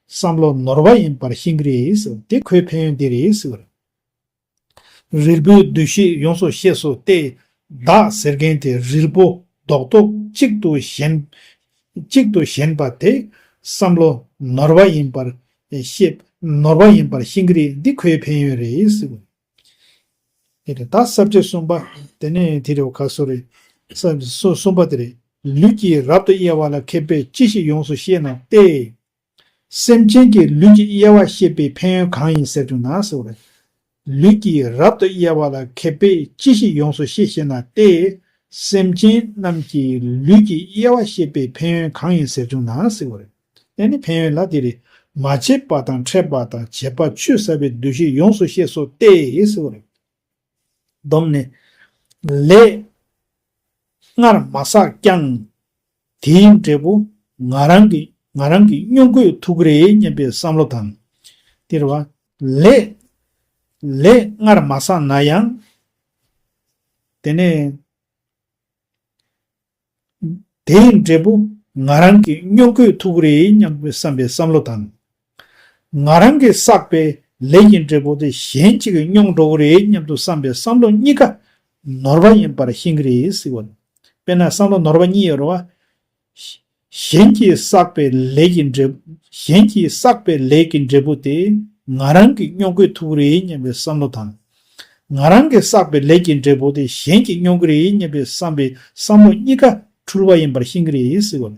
བསམ་བློ་ནོར་བ་ཡིན་པར་ཤེས་ཀྱི་རེད་ཟེར། དེ་ཁོའི་ཕན་ཡོན་འདི་རེད་ཟེར། རིལ་བུའི་འདུ་ཤེས་ཡོངས་སུ་ཤེས་སོ་སྟེ། བདག་ཟེར་མཁན་དེ་རིལ་པོ་རྡོག་རྡོག་གཅིག་ཏུ་ཞེན་གཅིག་ཏུ་ཞེན་པ་དེ་བསམ་བློ་ནོར་བ་ཡིན་པར་ཤེས་ནོར་བ་ཡིན་པར་ཤེས་ཀྱི་རེད། འདི་ཁོའི་ཕན་ཡོན་རེད་ཟེར། དེ་རེད། ད་ས་བཅད་གསུམ་པ། དེ་ནས་དེ་རེད་ག་སོ་རེད། ས་བཅད་གསུམ་པ་དེ་རེད། ལུས་ཀྱི་རབ་ཏུ་དབྱེ་བ་ལ་མཁས་པས་ཅི་ཞིག་ཡོངས་སུ་ཤེས་ན་སྟེ། སེམས་ཅན་གྱི་ལུས་ཀྱི་དབྱེ་བ་ཤེས་པའི་ཕན་ཡོན་གང་ཡིན་ཟེར་བྱུང་ན་ཟེར་བ་རེད། ལུས་ཀྱི་རབ་ཏུ་དབྱེ་བ་ལ་མཁས་པས་ཅི་ཞིག་ཡོངས་སུ་ཤེས་ཞེ་ན་སྟེ། སེམས་ཅན་རྣམས་ཀྱི་ལུས་ཀྱི་དབྱེ་བ་ཤེས་པའི་ཕན་ཡོན་གང་ཡིན་ཟེར་བྱུང་ན་ཟེར་བ་རེད། དེ་ནི་ཕན་ཡོན་ལ་དེ་རེད། མ་བྱས་པ་དང་ཕྲད་པ་དང་བྱས་པ་ཆུད་ཟ་བའི་འདུ་ཤེས་ཡོངས་སུ་ཤེས་སོ་སྟེ་ཟེར་བ་རེད། བསྡོམས་ནས། ལས་སྔར་མ་བསགས་ཀྱང་། དེའི་འབྲས་བུ་ང་རང་གི་ང་རང་གི་མྱོང་གོས་ཐུག་གི་རེད་སྙམ་པའི་བསམ་བློ་དང་། དེ་རེད་བ། ལས་ལས་སྔར་མ་བསགས་ན་ཡང་། དེ་ནས། དེའི་འབྲས་བུ་ང་རང་གི་མྱོང་གོས་ཐུག་གི་རེད་སྙམ་པའི་བསམ་པའི་བསམ་བློ་དང་། ང་རང་གིས་བསགས་པའི་ལས་ཀྱི་འབྲས་བུ་དེ་གཞན་གཅིག་གིས་མྱོང་འགྲོ་གི་རེད་སྙམ་དུ་བསམ་པའི་བསམ་བློ་གཉིས་ཀ་ནོར་བ་ཡིན་པར་ཤེས་ཀྱི་རེད་ཟེར་བ། དཔེར་ན་བསམ་བློ་ནོར་བ་གཉིས་ཡོད་རེད་བ། གཞན་གྱིས་བསགས་པའི་ལས་ཀྱི་འབྲས་གཞན་གྱིས་བསགས་པའི་ལས་ཀྱི་འབྲས་བུ་དེ་ང་རང་གིས་མྱོང་གོས་ཐུབ་ཀྱི་རེད་སྙམ་པའི་བསམ་བློ་དང་། ང་རང་གིས་བསགས་པའི་ལས་ཀྱི་འབྲས་བུ་དེ་གཞན་གྱིས་མྱོང་གི་རེད་སྙམ་པའི་བསམ་པའི་བསམ་བློ་གཉིས་ཀ་འཁྲུལ་བ་ཡིན་པར་ཤེས་ཀྱི་རེད་ཟེར་བ།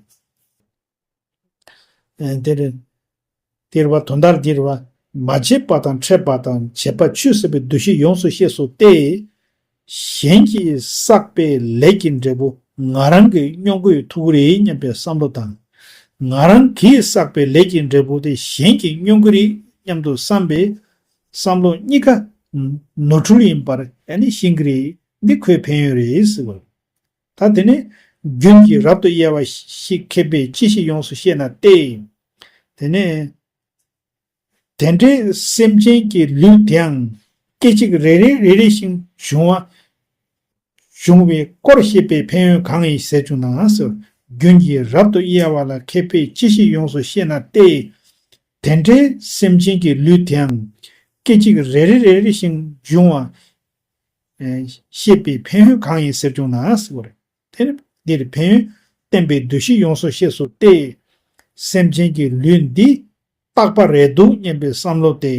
ཨ་དེ་རེད། དེ་རེད་བ། དོན་དག་འདི་རེད་བ། མ་བྱས་པ་དང་ཕྲད་པ་དང་བྱས་པ་ཆོས་ཟད་པའི་འདུ་ཤེས་ཡོངས་སུ་ཤེས་སོ་སྟེ། གཞན་གྱིས་བསགས་པའི་ལས་ཀྱི་འབྲས་བུ་ང་རང་གི་མྱོང་གོས་ཐུག་རེད་སྙམ་པའི་བསམ་བློ་དང་། ང་རང་གིས་བསགས་པའི་ལས་ཀྱི་འབྲས་བུ་དེ་གཞན་གྱིས་མྱོང་གི་རེད་སྙམ་དུ་བསམ་པའི་བསམ་བློ་གཉིས་ཀ་ནོར་འཁྲུལ་ཡིན་པར་ཨ་ནི་ཤེས་ཀྱི་རེད། འདི་ཁོའི་ཕན་ཡོན་རེད་ཟེར་བ། ད་དེ་ནས་རྒྱུན་གྱིས་རབ་ཏུ་དབྱེ་བ་ཞིག་མཁས་པས་ཅི་ཞིག་ཡོངས་སུ་ཤེས་ན་སྟེ། དེ་ནས་དེ་འདྲའི་སེམས་ཅན་གྱི་ལུས་དེའང་སྐད་ཅིག་རེ་རེ་རེ་རེ་བཞིན་འབྱུང་བ་འབྱུང་བའི་སྐོར་བཤད་པའི་ཕན་ཡོན་གང་ཡིན་ཟེར་བྱུང་ན་ཟེར། རྒྱུན་གྱིས་རབ་ཏུ་དབྱེ་བ་ལ་མཁས་པས་ཅི་ཞིག་ཡོངས་སུ་ཤེས་ན་སྟེ། དེ་འདྲའི་སེམས་ཅན་གྱི་ལུས་དེའང་སྐད་ཅིག་རེ་རེ་རེ་རེ་བཞིན་འབྱུང་བ་ཤེས་པའི་ཕན་ཡོན་གང་ཡིན་ཟེར་བྱུང་ན་ཟེར་བ་རེད། དེ་ནི་འདིར་ཕན་ཡོན་བསྟན་པའི་འདུ་ཤེས་ཡོངས་སུ་ཤེས་སོ་སྟེ། སེམས་ཅན་གྱི་ལུས་འདི་རྟག་པ་རེད་འདུག་སྙམ་པའི་བསམ་བློ་དེ་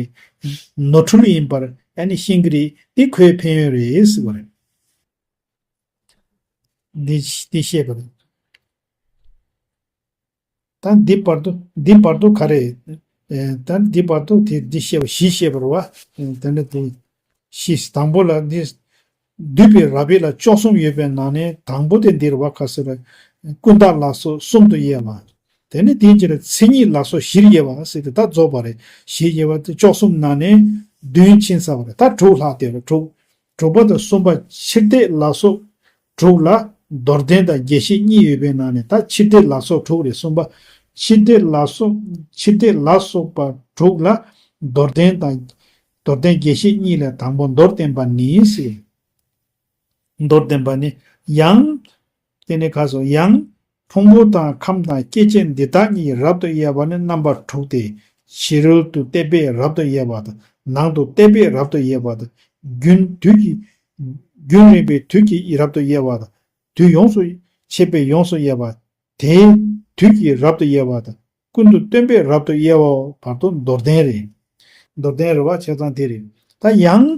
ནོར་འཁྲུལ་ཡིན་པར་ཨ་ནི་ཤེས་ཀྱི་རེད། འདི་ཁོའི་ཕན་ཡོན་རེད་ཟེར་བ་རེད། འདི་འདི་བཤད་པ་རེད། ད་འདི་བར་དུ་འདི་བར་དུ་ག་རེ། ཨེ། ད་འདི་བར་དུ་དེ་འདི་བཤད་པ་བཞི་བཤད་པ་རེད་བ། ཨེ། དེ་འདྲ་དེ་བཞི། དང་པོ་ལ་འདི་འདུས་པའི་རབ་དབྱེ་ལ་བཅུ་གསུམ་ཡོད་པའི་ནང་ནས་དང་པོ་དེ་འདི་རེད་བ། ག་ཟེར་རེད། ཀུན་བརྟགས་ལ་སོགས་གསུམ་དུ་དབྱེ་བ། དེ་ནས་དེའི་རྗེས་ལ་མཚན་ཉིད་ལ་སོགས་བཞིར་དབྱེ་བ་ཟེར་ཏེ་ད་རྫོགས་པ་རེད། བཞིར་དབྱེ་བ་དེ་བཅུ་གསུམ་ནང་ནས་བདུན་ཕྱིན་ཚར་བ་རེད། ད་དྲུག་ལྷག་བསྡད་རེད། དྲུག་དྲུག་པ་དང་གསུམ་པ་ཕྱིར་ཐེག་ལ་སོགས་དྲུག་ལ་མདོར་བསྟན་དང་རྒྱས་བཤད་གཉིས་ཡོད་པའི་ནང་ནས་ད་ཕྱིར་ཐེག་ལ་སོགས་དྲུག་རེད། གསུམ་པ་ཕྱིར་ཐེག་ལ་སོགས་ཕྱིར་ཐེག་ལ་སོགས་པ་དྲུག་ལ་མདོར་བསྟན་དང་མདོར་བསྟན་རྒྱས་བཤད་གཉིས་ལས་དང་པོ་མདོར་བསྟན་པ་ནི་ཟེར། མདོར་བསྟན་པ་ནི་ཡང་། དེ་ནི་ག་སོ་ཡང་། ཕུང་པོ་དང་ཁམས་དང་སྐྱེ་མཆེད་འདི་དག་གཉིས་ཀྱིས་རབ་ཏུ་དབྱེ་བ་ནི་རྣམ་པ་དྲུག་སྟེ། ཕྱི་རོལ་དུ་བལྟས་པས་རབ་ཏུ་དབྱེ་བ་དང་། ནང་དུ་བལྟས་པས་རབ་ཏུ་དབྱེ་བ་དང་། རྒྱུན་དུས་ཀྱི་རྒྱུན་རིང་བའི་དུས་ཀྱིས་རབ་ཏུ་དབྱེ་བ་དང་། དུས་ཡོངས་སུ་ཆད་པས་ཡོངས་སུ་དབྱེ་བ། དེའི་དུས་ཀྱིས་རབ་ཏུ་དབྱེ་བ་དང་། ཀུན་ཏུ་སྟོན་པས་རབ་ཏུ་དབྱེ་བའོ། བར་དུ་མདོར་བསྟན་རེད། མདོར་བསྟན་རེད་བ། ཆ་ཚང་དེ་རེད། ད་ཡང་།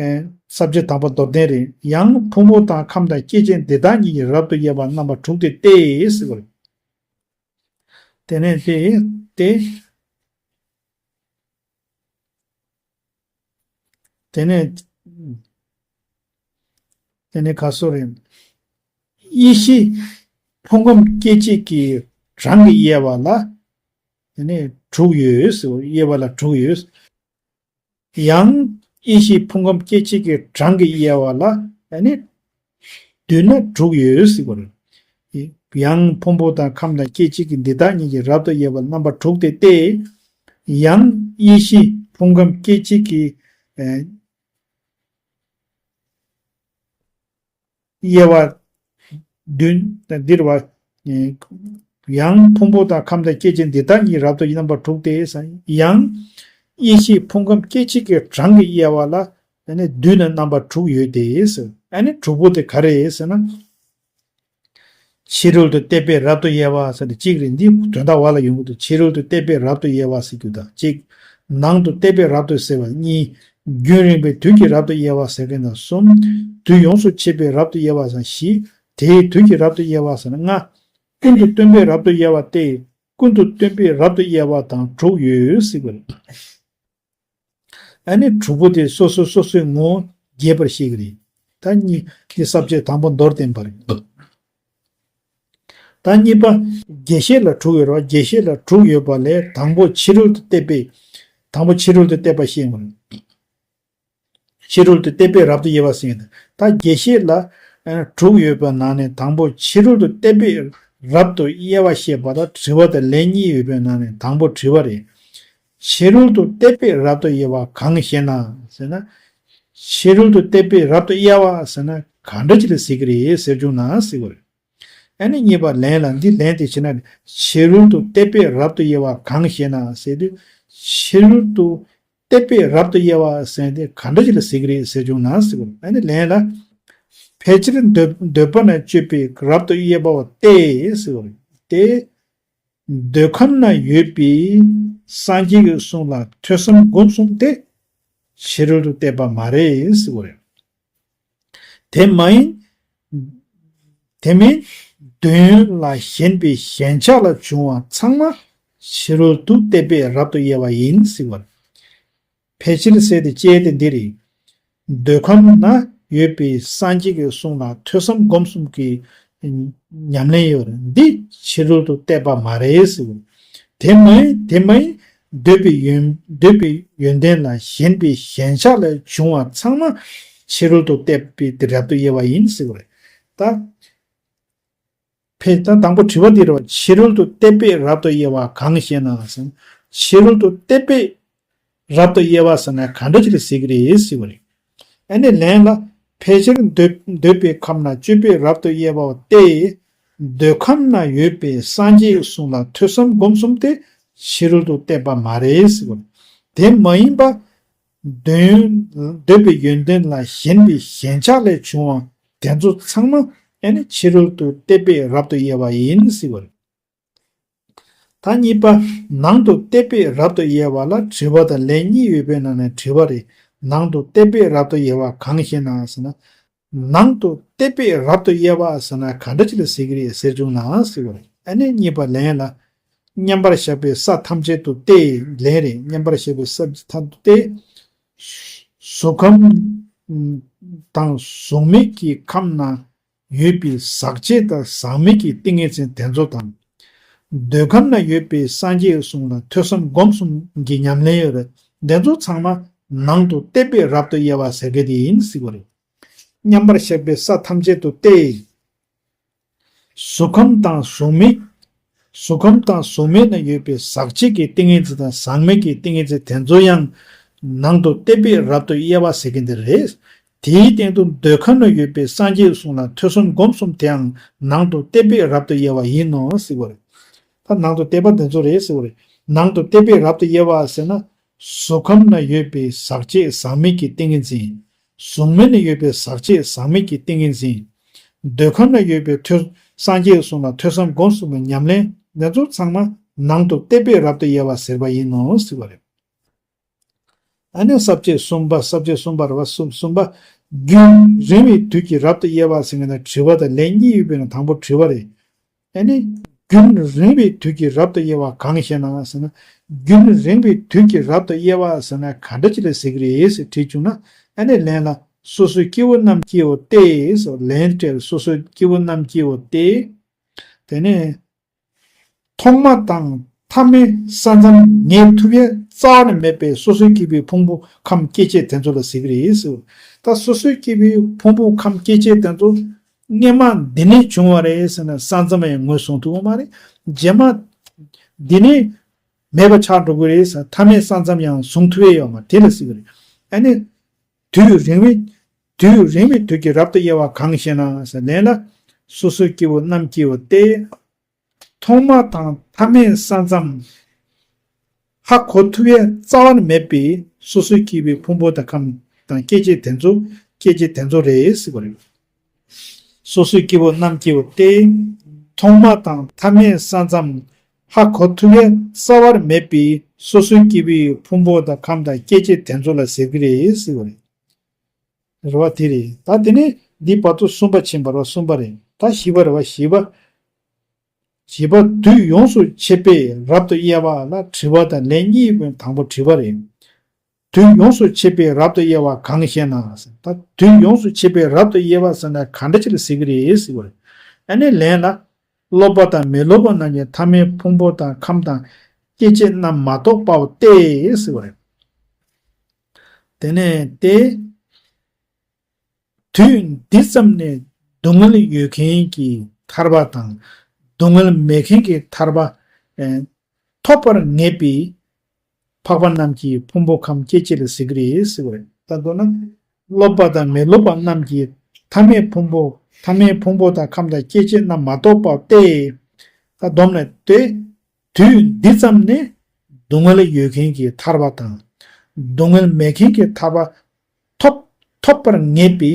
ཨེ། ས་བཅད་དང་པོ་མདོར་བསྟན་རེད། ཡང་ཕུང་པོ་དང་ཁམས་དང་སྐྱེ་མཆེད་འདི་དག་གཉིས་ཀྱིས་རབ་ཏུ་དབྱེ་བ་རྣམ་པ་དྲུག་སྟེ་སྟེ་ཟེར་བ་རེད། དེ་ནས་དེ་དེ། དེ་ནས་དེ་ནས་ག་སོ་རེད། དབྱེ་གཞི་ཕུང་ཁམས་སྐྱེ་མཆེད་ཀྱི་གྲངས་ཀྱིས་དབྱེ་བ་ལ་དེ་ནས་དྲུག་ཡོད་ཟེར། དབྱེ་བ་ལ་དྲུག་ཡོད། ཡང་དབྱེ་གཞི་ཕུང་ཁམས་སྐྱེ་མཆེད་ཀྱི་གྲངས་ཀྱིས་དབྱེ་བ་ལ་ནི་བསྡུས་ན་དྲུག་ཡོད་ཟེར་བ་རེད། ཡང་ཕུང་པོ་དང་ཁམས་དང་སྐྱེ་མཆེད་ཀྱི་འདི་དག་གཉིས་ཀྱིས་རབ་ཏུ་དབྱེ་བ་རྣམ་པ་དྲུག་སྟེ་སྟེ། ཡང་དབྱེ་གཞི་ཕུང་ཁམས་སྐྱེ་མཆེད་ཀྱི་ཨེ། དབྱེ་བ་བདུན་དང་འདིར་བ། ཡང་ཕུང་པོ་དང་ཁམས་དང་སྐྱེ་མཆེད་འདི་དག་གཉིས་རབ་ཏུ་རྣམ་པ་དྲུག་སྟེ། ཡང་དབྱེ་གཞི་ཕུང་ཁམས་སྐྱེ་མཆེད་ཀྱི་གྲངས་ཀྱིས་དབྱེ་བ་ལ་ནི་བསྡུས་ན་རྣམ་པ་དྲུག་ཡོད་དེ། ཨ་ནི་དྲུག་པོ་དེ་ག་རེ་ཟེར་ན། ཕྱི་རོལ་དུ་བལྟས་པས་རབ་ཏུ་དབྱེ་བ་ཟེར་ཏེ་གཅིག་རེད། འདི་དོན་དག་བ་ལ་ཡོང་གི་འདུག་ཕྱི་རོལ་དུ་བལྟས་པས་རབ་ཏུ་དབྱེ་བ་ཟེར་རྒྱུ་དང་གཅིག་ནང་དུ་བལྟས་པས་རབ་ཏུ་ཟེར་བ་གཉིས། རྒྱུན་རིང་བའི་དུས་ཀྱིས་རབ་ཏུ་དབྱེ་བ་ཟེར་མཁན་དང་གསུམ། དུས་ཡོངས་སུ་ཆད་པས་རབ་ཏུ་དབྱེ་བ་ཟེར་བཞི། དེའི་དུས་ཀྱིས་རབ་ཏུ་དབྱེ་བ་ཟེར་ལྔ། ཀུན་ཏུ་སྟོན་པས་རབ་ཏུ་དབྱེ་བ་སྟེ། ཀུན་ཏུ་སྟོན་པས་རབ་ཏུ་དབྱེ་བ་དང་དྲུག་ཡོད་ཟེར་བ་རེད། ཨ་ནི་དྲུག་པོ་དེ་སོ་སོ་སོ་སོའི་ངོ་བོ་རྒྱས་པར་བཤད་ཀྱི་རེད། ད་གཉིས་དེ་ས་བཅད་དང་པོ་མདོར་བསྟན་པ་རེད། ད་གཉིས་པ་རྒྱས་བཤད་ལ་དྲུག་ཡོད་རེད་བ། རྒྱས་བཤད་ལ་དྲུག་ཡོད་པ་ལས་དང་པོ་ཕྱི་རོལ་དུ་བལྟས་པས། དང་པོ་ཕྱི་རོལ་དུ་བལྟས་པ་བཤད་པ་རེད། ཕྱི་རོལ་དུ་བལྟས་པས་རབ་ཏུ་དབྱེ་བ་ཟེར་ཡོད། ད་རྒྱས་བཤད་ལ་ཨ་དྲུག་ཡོད་པའི་ནང་ནས་དང་པོ་ཕྱི་རོལ་དུ་བལྟས་པས་རབ་ཏུ་དབྱེ་བ་བཤད་པ་དང་དྲི་བ་དང་ལན་གཉིས་ཡོད་པའི་ནང་ནས་དང་པོ་དྲི་བ་རེད། ཕྱི་རོལ་དུ་བལྟས་པས་རབ་ཏུ་དབྱེ་བ་གང་ཞེ་ན་ཟེར་ན། ཕྱི་རོལ་དུ་བལྟས་པས་རབ་ཏུ་དབྱེ་བ་ཟེར་ན་གང་འདྲ་ཅིག་ལ་ཟེར་གྱི་རེད་ཟེར་བྱུང་ན་ཟེར་བ་རེད། ཨ་ནི་གཉིས་པ་ལན་ལ་འདི་ལན་དེ་བྱས་ན་ཕྱི་རོལ་དུ་བལྟས་པས་རབ་ཏུ་དབྱེ་བ་གང་ཞེ་ན་ཟེར་དུས་ཕྱི་རོལ་དུ་བལྟས་པས་རབ་ཏུ་དབྱེ་བ་ཟེར་དེ་ག་འདྲ་ཅིག་ལ་ཟེར་གྱི་རེད་ཟེར་བྱུང་ན་ཟེར་བ་རེད། ཨ་ནི་ལན་ལ། ཕལ་ཆེར་འདོད་འདོད་པ་ན་སྤྱོད་པས་རབ་ཏུ་དབྱེ་བའོ་སྟེ་ཟེར་བ་རེད། དེ་འདོད་ཁམས་ན་ཡོད་པའི་སངས་རྒྱས་ཀྱི་གསུང་ལ་ཐོས་བསམ་སྒོམ་གསུམ་སྟེ་ཕྱི་རོལ་དུ་བལྟས་པ་མ་རེད་ཟེར་བ་རེད། དེ་མ་ཡིན། དེ་མིན་འདོད་ཡོན་ལ་ཞེན་པའི་ཞེན་ཆགས་ལ་བྱུང་བ་ཚང་མ་ཕྱི་རོལ་དུ་བལྟས་པས་རབ་ཏུ་དབྱེ་བ་ཡིན་ཟེར་བ་རེད། ཕལ་ཆེར་ཟེར་ཏེ་བཅད་དེ་འདི་རེད། འདོད་ཁམས་ན་ཡོད་པའི་སངས་རྒྱས་ཀྱི་གསུང་ལ་ཐོས་བསམ་སྒོམ་གསུམ་གྱི་ཉམས་ལེན་ཡོད་རེད། འདི་ཕྱི་རོལ་དུ་གཏད་པ་མ་རེད་ཟེར། དེ་མ་ཡིན་དེ་མ་ཡིན། འདོད་པའི་ཡོན་འདོད་པའི་ཡོན་ཏན་ལ་ཞེན་པའི་ཞེན་ཆགས་ལས་བྱུང་བ་ཚང་མ་ཕྱི་རོལ་དུ་གཏད་པའི་དེ་རབ་ཏུ་དབྱེ་བ་ཡིན་ཟེར་བ་རེད། ད། ཕེ་ད་དང་པོ་དྲི་བ་འདི་རེད་བ། ཕྱི་རོལ་དུ་གཏད་པའི་རབ་ཏུ་དབྱེ་བ་གང་ཞེ་ན་ཟེར། ཕྱི་རོལ་དུ་གཏད་པའི་རབ་ཏུ་དབྱེ་བ་ཟེར་ན་ག་འདྲ་ཅིག་ལ་ཟེར་གི་རེད་ཟེར་བ་རེད། ཨ་ནི་ལན་ལ། ཕལ་ཆེར་འདོད་འདོད་པའི་ཁམས་ན་སྤྱོད་པའི་རབ་ཏུ་དབྱེ་བ་སྟེ། འདོད་ཁམས་ན་ཡོད་པའི་སངས་རྒྱས་གསུང་ལ་ཐོས་བསམ་སྒོམ་གསུམ་སྟེ་ཕྱི་རོལ་དུ་གཏད་པ་མ་རེད་ཟེར་བ་རེད། དེ་མ་ཡིན་པ། འདོད་ཡོན་འདོད་པའི་ཡོན་ཏན་ལ་ཞེན་པའི་ཞེན་ཆགས་ལས་བྱུང་བ་དེ་ཚོ་ཚང་མ་ཨ་ནི་ཕྱི་རོལ་དུ་གཏད་པའི་རབ་ཏུ་དབྱེ་བ་ཡིན་ཟེར་བ་རེད། ད་གཉིས་པ། ནང་དུ་གཏད་པའི་རབ་ཏུ་དབྱེ་བ་ལ་དྲི་བ་དང་ལན་གཉིས་ཡོད་པའི་ནང་ནས་དྲི་བ་རེད། ནང་དུ་གཏད་པའི་རབ་ཏུ་དབྱེ་བ་གང་ཞེ་ན་ཟེར་ན། ནང་དུ་གཏད་པའི་རབ་ཏུ་དབྱེ་བ་ཟེར་ན་ག་འདྲ་ཅིག་ལ་ཟེར་གི་རེད་ཟེར་བྱུང་ན་ཟེར་བ་རེད། ཨ་ནི་གཉིས་པ་ལན་ལ། མཉམ་པར་བཞག་པའི་ས་ཐམས་ཅད་དུ་སྟེ། ལན་རེད། མཉམ་པར་བཞག་པའི་ས་ཐམས་ཅད་དུ་སྟེ། གཟུགས་ཁམས་དང་གཟུགས་མེད་ཀྱི་ཁམས་ན་ཡོད་པའི་ཟག་བཅས་དང་ཟག་མེད་ཀྱི་ཏིང་ངེ་འཛིན་དེ་ཚོ་དང་། འདོད་ཁམས་ན་ཡོད་པའི་སངས་རྒྱས་གསུང་ལ་ཐོས་བསམ་སྒོམ་གསུམ་གྱི་ཉམས་ལེན་ཡོད་རེད། དེ་ཚོ་ཚང་མ་ནང་དུ་གཏད་པའི་རབ་ཏུ་དབྱེ་བ་ཟེར་གི་དེ་ཡིན་ཟེར་བ་རེད། མཉམ་པར་བཞག་པའི་ས་ཐམས་ཅད་དུ་སྟེ། གཟུགས་ཁམས་དང་གཟུགས་མེད། གཟུགས་ཁམས་དང་གཟུགས་མེད་ན་ཡོད་པའི་ཟག་བཅས་ཀྱི་ཏིང་ངེ་འཛིན་དང་ཟག་མེད་ཀྱི་ཏིང་ངེ་འཛིན་དེ་ཚོ་ཡང་ནང་དུ་གཏད་པའི་རབ་ཏུ་དབྱེ་བ་ཟེར་གྱི་འདི་རེད། དེའི་སྟེང་དུ་འདོད་ཁམས་ན་ཡོད་པའི་སངས་རྒྱས་གསུང་ལ་ཐོས་བསམ་སྒོམ་གསུམ་དེའང་ནང་དུ་གཏད་པའི་རབ་ཏུ་དབྱེ་བ་ཡིན་ནོ་ཟེར་བ་རེད། ད་ནང་དུ་གཏད་པ་འདི་ཚོ་རེད་ཟེར་བ་རེད། ནང་དུ་གཏད་པའི་རབ་ཏུ་དབྱེ་བ་ཟེར་ན། གཟུགས་ཁམས་ན་ཡོད་པའི་ཟག་བཅས་ཟག་མེད་ཀྱི་ཏིང་ངེ་འཛིན། གཟུགས་མེད་ན་ཡོད་པའི་ཟག་བཅས་ཟག་མེད་ཀྱི་ཏིང་ངེ་འཛིན། འདོད་ཁམས་ན་ཡོད་པའི་ཐོས་སངས་རྒྱས་གསུང་ལ་ཐོས་བསམ་སྒོམ་གསུམ་གྱི་ཉམས་ལེན་འདི་ཚོ་ཚང་མ་ནང་དུ་གཏད་པའི་རབ་ཏུ་དབྱེ་བ་ཟེར་བ་ཡིན་ནོ་ཟེར་བ་རེད། ཨ་ནི་ས་བཅད་གསུམ་པ་ས་བཅད་གསུམ་པ་རེད་བ། གསུམ་གསུམ་པ། རྒྱུན་རིང་བའི་དུས་ཀྱི་རབ་ཏུ་དབྱེ་བ་ཟེར་མཁན་དང་དྲི་བ་དང་ལན་གཉིས་ཡོད་པའི་ནང་དང་པོ་དྲི་བ་རེད། ཨ་ནི། རྒྱུན་རིང་བའི་དུས་ཀྱི་རབ་ཏུ་དབྱེ་བ་གང་ཞེ་ན་ཟེར་ན། རྒྱུན་རིང་བའི་དུས་ཀྱི་རབ་ཏུ་དབྱེ་བ་ཟེར་ན་ག་འདྲ་ཅིག་ལ་ཟེར་གི་རེད་ཟེར་དྲིས་བྱུང་ན། ཨ་ནི་ལན་ལ། སོ་སོའི་སྐྱེ་བོ་རྣམས་སྐྱེའོ་སྟེ་ཟེར། ལན་སྤྲད། སོ་སོའི་སྐྱེ་བོ་རྣམས་སྐྱེའོ་སྟེ། དེ་ནས། ཐོག་མ་དང་ཐ་མའི་ས་མཚམས་ངེས་ཐུབ་ཡས་རྩ་བ་ནས་མེད་པའི་སོ་སོའི་སྐྱེ་བོའི་ཕུང་པོ་ཁམས་སྐྱེ་མཆེད་དེ་ཚོ་ལ་ཟེར་གི་རེད་ཟེར། ད་སོ་སོའི་སྐྱེ་བོའི་ཕུང་པོ་ཁམས་སྐྱེ་མཆེད་དེ་ཚོ་སྔོན་མ་འདི་ནས་བྱུང་བ་རེད་ཟེར་ན་ས་མཚམས་ཡང་ངོས་བཟུང་ཐུབ་ཀྱི་མ་རེད། རྗེས་མ་འདི་ནས་མེད་པ་ཆགས་འགྲོ་གི་རེད་ཟེར་ན་ཐ་མའི་ས་མཚམས་ཡང་བཟུང་ཐུབ་ཡས་ཡོད་མ་རེད། དེ་ལ་ཟེར་གི་རེད། ཨ་ནི། དུས་རིང་བའི། དུས་རིང་བའི་དུས་ཀྱི་རབ་ཏུ་དབྱེ་བ་གང་ཞེ་ན་ཟེར་ལན་ལ། སོ་སོའི་སྐྱེ་བོ་རྣམས་སྐྱེའོ་སྟེ། ཐོག་མ་དང་ཐ་མའི་ས་མཚམས་ཧ་གོ་ཐུབ་ཡས་རྩ་བ་ནས་མེད་པའི་སོ་སོའི་སྐྱེ་བོའི་ཕུང་པོ་དང་ཁམས་དང་སྐྱེ་མཆེད་དེ་ཚོ་སྐྱེ་མཆེད་དེ་ཚོ་རེད་ཟེར་བ་རེད། སོ་སོའི་སྐྱེ་བོ་རྣམས་སྐྱེའོ་སྟེ། ཐོག་མ་དང་ཐ་མའི་ས་མཚམས་ཧ་གོ་ཐུབ་ཡས་རྩ་བར་མེད་པའི་སོ་སོའི་སྐྱེ་བོའི་ཕུང་པོ་དང་ཁམས་དང་སྐྱེ་མཆེད་དེ་ཚོ་ལ་ཟེར་གི་རེད་ཟེར་བ་རེད། རེད་བ། དེ་རེད། ད་དེ་ནས་འདི་བར་དུ་གསུམ་པ་ཕྱིན་པ་རེད་བ། གསུམ་པ་རེད། ད་བཞི་པ་རེད་བ། བཞི་པ། བཞི་པ། དུས་ཡོངས་སུ་ཆད་པའི་རབ་ཏུ་དབྱེ་བ་ལ་དྲི་བ་དང་ལན་གཉིས་ཡོད་པའི་དང་པོ་དྲི་བ་རེད། དུས་ཡོངས་སུ་ཆད་པའི་རབ་ཏུ་དབྱེ་བ་གང་ཞེ་ན། ད་དུས་ཡོངས་སུ་ཆད་པའི་རབ་ཏུ་དབྱེ་བ་ཟེར་ན་ག་འདྲ་ཅིག་ལ་ཟེར་གི་རེད་ཟེར་བ་རེད། ཨ་ནི་ལན་ལ། སློབ་པ་དང་མི་སློབ་པ་རྣམས་ཀྱི་ཐ་མའི་ཕུང་པོ་དང་ཁམས་དང་སྐྱེ་མཆེད་རྣམས་མ་གཏོགས་པའོ་སྟེ་ཟེར་བ་རེད། དེ་ནས་ཏེ། དུས་འདི་ཙམ་ནས་སྡུག་བསྔལ་ཡོད་མཁན་གྱི་ཐར་པ་དང་། སྡུག་བསྔལ་མེད་མཁན་གྱི་ཐར་པ། ཨེ། ཐོབ་པར་ངེས་པའི་འཕགས་པ་རྣམས་ཀྱི་ཕུང་པོ་ཁམས་སྐྱེ་མཆེད་ལ་ཟེར་གྱི་རེད་ཟེར་བ་རེད། ད་མདོར་ན། སློབ་པ་དང་མི་སློབ་པ་རྣམས་ཀྱི་ཐ་མའི་ཕུང་པོ་ཐ་མའི་ཕུང་པོ་དང་ཁམས་དང་སྐྱེ་མཆེད་རྣམས་མ་གཏོགས་པ་སྟེ། ད་བསྡོམས་ནས་ཏེ། དུས་འདི་ཙམ་ནས་སྡུག་བསྔལ་ཡོད་མཁན་གྱི་ཐར་པ་དང་། སྡུག་བསྔལ་མེད་མཁན་གྱི་ཐར་པ་ཐོབ་ཐོབ་པར་ངེས་པའི་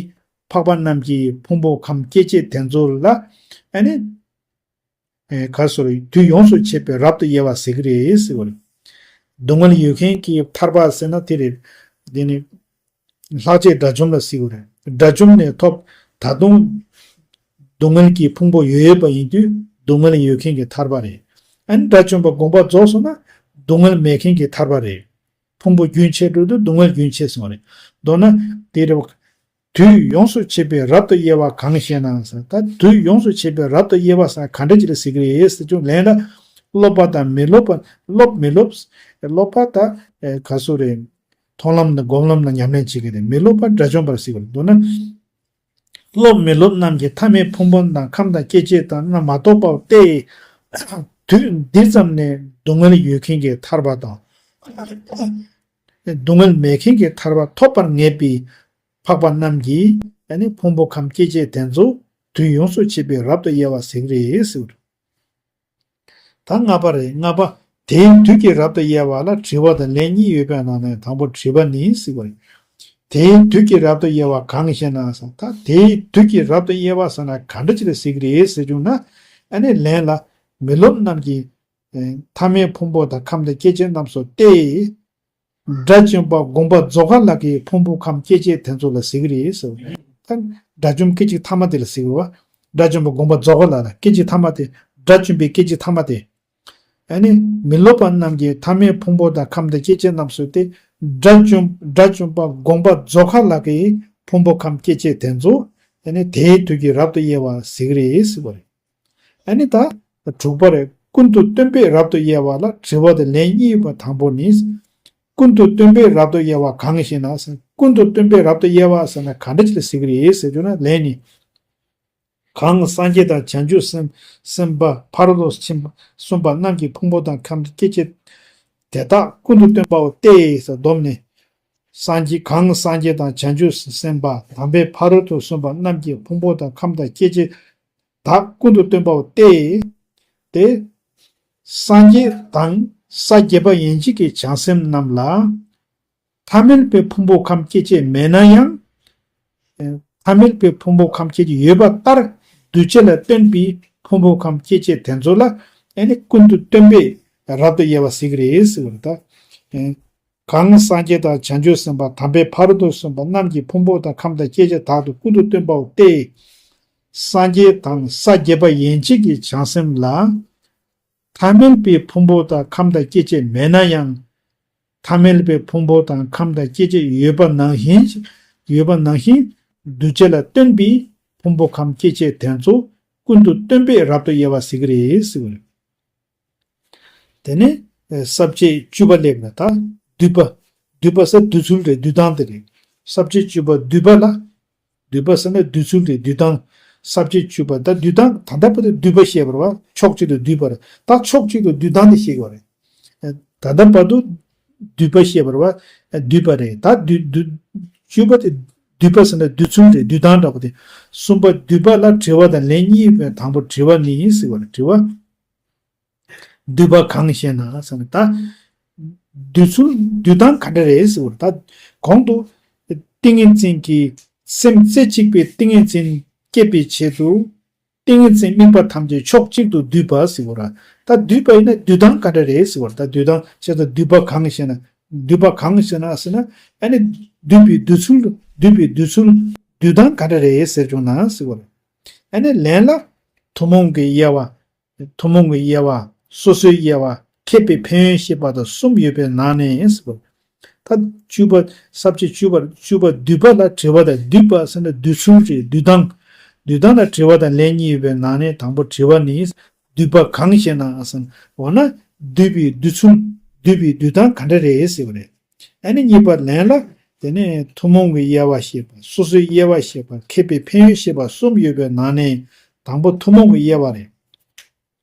འཕགས་པ་རྣམས་ཀྱི་ཕུང་པོ་ཁམས་སྐྱེ་མཆེད་དེ་ཚོ་ལ་ཨ་ནི། ཨེ། ག་སོར་དུས་ཡོངས་སུ་ཆད་པའི་རབ་ཏུ་དབྱེ་བ་ཟེར་གྱི་རེད་ཟེར་བ་རེད། སྡུག་བསྔལ་ཡོད་མཁན་གྱི་ཐར་པ་ཟེར་ན་དེ་རེད། དེ་ནི། ལྷག་བཅས་དགྲ་བཅོམ་ལ་ཟེར་གྱི་རེད། དགྲ་བཅོམ་ནས་ཐོབ། ད་དུང་། སྡུག་བསྔལ་གྱི་ཕུང་པོ་ཡོད་ཡོད་པ་ཡིན་དུས་སྡུག་བསྔལ་ཡོད་མཁན་གྱི་ཐར་པ་རེད། ཨ་ནི་དགྲ་བཅོམ་པ་དགོངས་པ་རྫོགས་སོང་ན་སྡུག་བསྔལ་མེད་མཁན་གྱི་ཐར་པ་རེད། ཕུང་པོ་རྒྱུན་ཆད་འགྲོ་དུས་སྡུག་བསྔལ་རྒྱུན་ཆད་སོང་བ་རེད། མདོར་ན་དེ་རེད་བ། དུས་ཡོངས་སུ་ཆད་པའི་རབ་ཏུ་དབྱེ་བ་གང་ཞེ་ན་ཟེར། ད་དུས་ཡོངས་སུ་ཆད་པའི་རབ་ཏུ་དབྱེ་བ་ཟེར་ག་འདྲ་ཅིག་ལ་ཟེར་གི་རེད་ཟེར་བྱུང་ལན་ལ། སློབ་པ་དང་མི་སློབ་པ། སློབ་མི་སློབ། སློབ་པ་ད་ག་སུ་རེད། མཐོང་ལམ་དང་སྒོམ་ལམ་ལ་ཉམས་ལེན་བྱེད་ཀྱི་རེད། མི་སློབ་པ་དགྲ་བཅོམ་པར་ཟེར་གི་རེད། མདོར་ན། སློབ་མི་སློབ་རྣམས་ཀྱིས་ཐ་མའི་ཕུང་པོ་དང་ཁམས་དང་སྐྱེ་མཆེད་དང་རྣམས་མ་རྟོགས་པའོ་སྟེ། དུས་འདི་ཙམ་ནས་སྡུག་བསྔལ་ཡོད་མཁན་གྱི་ཐར་པ་དང་། སྡུག་བསྔལ་མེད་མཁན་གྱི་ཐར་པ་ཐོབ་པར་ངེས་པའི་འཕགས་པ་རྣམས་ཀྱིས་ཨ་ནི་ཕུང་པོ་ཁམས་སྐྱེ་མཆེད་དེ་ཚོ་དུས་ཡོངས་སུ་ཆད་པའི་རབ་ཏུ་དབྱེ་བ་ཟེར་གྱི་རེད་ཟེར། ད་ལྔ་པ་རེད། ལྔ་པ། དེའི་དུས་ཀྱི་རབ་ཏུ་དབྱེ་བ་ལ་དྲི་བ་དང་ལན་གཉིས་ཡོད་པའི་ནང་ནས་དང་པོ་དྲི་བ་ནི་ཟེར་བ་རེད། དེའི་དུས་ཀྱི་རབ་ཏུ་དབྱེ་བ་གང་ཞེ་ན་ཟེར། ད་དེའི་དུས་ཀྱི་རབ་ཏུ་དབྱེ་བ་ཟེར་ན་ག་འདྲ་ཅིག་ལ་ཟེར་གྱི་རེད་ཟེར་བྱུང་ན། ཨ་ནི་ལན་ལ། མི་སློབ་རྣམས་ཀྱིས། ཨེ། ཐ་མལ་ཕུང་པོ་དང་ཁམས་དང་སྐྱེ་མཆེད་རྣམས་སོ་སྟེ། དགྲ་བཅོམ་པ་དགོངས་པ་རྫོགས་ཁ་ལ་གི་ཕུང་པོ་ཁམས་སྐྱེ་མཆེད་དེ་ཚོ་ལ་ཟེར་གྱི་རེད་ཟེར་བ་རེད། ད་དགྲ་བཅོམ་སྐད་ཅིག་ཐ་མ་དེ་ལ་ཟེར་གྱི་རེད་བ། དགྲ་བཅོམ་པ་དགོངས་པ་རྫོགས་ཁ་ལ་ལ་སྐད་ཅིག་ཐ་མ་དེ། དགྲ་བཅོམ་པའི་སྐད་ཅིག་ཐ་མ་དེ། ཨ་ནི་མི་སློབ་པ་རྣམས་ཀྱིས་ཐ་མལ་ཕུང་པོ་དང་ཁམས་དང་སྐྱེ་མཆེད་རྣམས་སོ་སྟེ། དགྲ་བཅོམ་དགྲ་བཅོམ་པ་དགོངས་པ་རྫོགས་ཁ་ལ་གི་ཕུང་པོ་ཁམས་སྐྱེ་མཆེད་དེ་ཚོ་ཨ་ནི་དེའི་དུས་ཀྱི་རབ་ཏུ་དབྱེ་བ་ཟེར་གྱི་རེད་ཟེར་བ་རེད། ཨ་ནི་ད་དྲུག་པ་རེད། ཀུན་ཏུ་སྟོན་པས་རབ་ཏུ་དབྱེ་བ་ལ་དྲི་བ་དང་ལན་གཉིས་ཡོད་པ་དང་པོ་ནི། ཀུན་ཏུ་སྟོན་པས་རབ་ཏུ་དབྱེ་བ་གང་ཞེ་ན་ཟེར། ཀུན་ཏུ་སྟོན་པས་རབ་ཏུ་དབྱེ་བ་ཟེར་ན་ག་འདྲ་ཅིག་ལ་ཟེར་གྱི་རེད་ཟེར་བྱུང་ན་ལན་ནི། གང་སངས་རྒྱས་དང་བྱང་ཆུབ་སེམས་སེམས་དཔའ་ཕ་རོལ་ཏུ་ཕྱིན་པ་གསུངས་པ་རྣམས་ཀྱི་ཕུང་པོ་དང་ཁམས་སྐྱེ་མཆེད་དེ་དག་ཀུན་ཏུ་སྟོན་པའོ་སྟེ་ཟེར་སྡོམ་ནས། སངས་རྒྱས་གང་སངས་རྒྱས་དང་བྱང་ཆུབ་སེམས་དཔའ་དམ་པས་ཕ་རོལ་ཏུ་གསུངས་པ་རྣམས་ཀྱི་ཕུང་པོ་དང་ཁམས་དང་སྐྱེ་མཆེད་དག་ཀུན་ཏུ་སྟོན་པའོ་སྟེ། དེ། སངས་རྒྱས་དང་ས་བརྒྱད་པ་ཡན་ཆད་ཀྱི་བྱང་སེམས་རྣམས་ལ། ཐ་མལ་པའི་ཕུང་པོ་ཁམས་སྐྱེ་མཆེད་མེད་ན་ཡང་། ཐ་མལ་པའི་ཕུང་པོ་ཁམས་སྐྱེ་མཆེད་ཡོད་པ་ལྟར་གདུལ་བྱ་ལ་སྟོན་པའི་ཕུང་པོ་ཁམས་སྐྱེ་མཆེད་དེ་ཚོ་ལ་ཨ་ནི་ཀུན་ཏུ་སྟོན་པས་རབ་ཏུ་དབྱེ་བ་ཟེར་གྱི་རེད་ཟེར་བ་རེད་ད། གང་སངས་རྒྱས་དང་བྱང་ཆུབ་སེམས་དཔའ་དམ་པས་ཕ་རོལ་ཏུ་གསུངས་པ་རྣམས་ཀྱི་ཕུང་པོ་དང་ཁམས་དང་སྐྱེ་མཆེད་དག་ཏུ་ཀུན་ཏུ་སྟོན་པའོ་སྟེ། སངས་རྒྱས་དང་ས་བརྒྱད་པ་ཡན་ཆད་ཀྱི་བྱང་སེམས་ལ། ཐ་མལ་པའི་ཕུང་པོ་དང་ཁམས་དང་སྐྱེ་མཆེད་མེད་ན་ཡང་། ཐ་མལ་པའི་ཕུང་པོ་དང་ཁམས་དང་སྐྱེ་མཆེད་ཡོད་པ་ནང་བཞིན། ཡོད་པ་ནང་བཞིན་གདུལ་བྱ་ལ་སྟོན་པའི་ཕུང་པོ་ཁམས་སྐྱེ་མཆེད་དེ་ཚོ་ཀུན་ཏུ་སྟོན་པས་རབ་ཏུ་དབྱེ་བ་ཟེར་གྱི་རེད་ཟེར་བ་རེད། དེ་ནས་ས་བཅད་བཅུ་པ་སླེབས་ན་ད་སྡུད་པ། སྡུད་པ་ཟེར་སྡུད་ཚུལ་རེད། སྡུད་སྟངས་དེ་རེད། ས་བཅད་བཅུ་པ་སྡུད་པ་ལ། སྡུད་པ་ཟེར་ན་སྡུད་ཚུལ་དེ་སྡུད་སྟངས། ས་བཅད་བཅུ་པ་ད་སྡུད་སྟངས་ད་ལྟ་བར་དུ་སྡུད་པ་བཤད་པ་རེད་བ། ཕྱོགས་གཅིག་ཏུ་སྡུད་པ་རེད། ད་ཕྱོགས་གཅིག་ཏུ་སྡུད་སྟངས་དེ་བཤད་དགོས་རེད། ད་ལྟ་བར་དུ་སྡུད་པ་བཤད་པ་རེད་བ། སྡུད་པ་རེད། ད་སྡུད་སྡུད་བཅུ་པ་དེ་སྡུད་པ་ཟེར་ན་སྡུད་ཚུལ་རེད། སྡུད་སྟངས་འདྲ་པོ་དེ། གསུམ་པ་སྡུད་པ་ལ་དྲི་བ་དང་ལན་གཉིས་ཡོད་པའི་དང་པོ་དྲི་བ་ནི་ཟེར་བ་རེད། དྲི་བ། སྡུད་པ་གང་ཞེ་ན་ཟེར་ན་ད། སྡུད་ཚུལ་སྡུད་སྟངས་ག་འདྲ་རེད་ཟེར་བ་ད། གོང་དུ། ཏིང་ངེ་འཛིན་གྱི་སེམས་རྩེ་གཅིག་པའི་ཏིང་ངེ་འཛིན་སྐྱེད་པའི་ཆེད་དུ། ཏིང་ངེ་འཛིན་དམིགས་པ་ཐམས་ཅད་ཕྱོགས་གཅིག་ཏུ་སྡུད་པ་ཟེར་བ་ར། ད་སྡུད་པ་ཡིན་ན་སྡུད་སྟངས་ག་འདྲ་རེད་ཟེར་བ་ད། སྡུད་སྟངས་བྱས་ཙང་སྡུད་པ་གང་ཞེ་ན། སྡུད་པ་གང་ཞེ་ན་ཟེར་ན། ཨ་ནི། སྡུད་པའི་སྡུད་ཚུལ། སྡུད་པའི་སྡུད་ཚུལ། སྡུད་སྟངས་ག་འདྲ་རེད་ཟེར་བྱུང་ན་ཟེར་བ་ར། ཨ་ནི་ལན་ལ། ཐུན་མོང་གི་དབྱེ་བ། ཐུན་མོང་གི་དབྱེ་བ། སོ་སོའི་དབྱེ་བ། མཁས་པའི་ཕན་ཡོན་བཤད་པ་དང་གསུམ་ཡོད་པའི་ནང་ནས་ཟེར་བ། ད་བཅུ་པ། ས་བཅད་བཅུ་པ་བཅུ་པ་སྡུད་པ་ལ་དྲི་བ་དང་སྡུད་པ་ཟེར་ན་སྡུད་ཚུལ་རེད། སྡུད་སྟངས། སྡུད་སྟངས་ལ་དྲི་བ་དང་ལན་གཉིས་ཡོད་པའི་ནང་ནས་དང་པོ་དྲི་བ་ནི། སྡུད་པ་གང་ཞེ་ན་ཟེར་ན། འོ་ན། སྡུད་པའི་སྡུད་ཚུལ། སྡུད་པའི་སྡུད་སྟངས་ག་འདྲ་རེད་ཟེར་བ་རེད། ཨ་ནི་གཉིས་པ་ལན་ལ། དེ་ནས་ཐུན་མོང་གི་དབྱེ་བ་བཤད་པ། སོ་སོའི་དབྱེ་བ་བཤད་པ། མཁས་པའི་ཕན་ཡོན་བཤད་པ་གསུམ་ཡོད་པའི་ནང་ནས་དང་པོ་ཐུན་མོང་གི་དབྱེ་བ་རེད།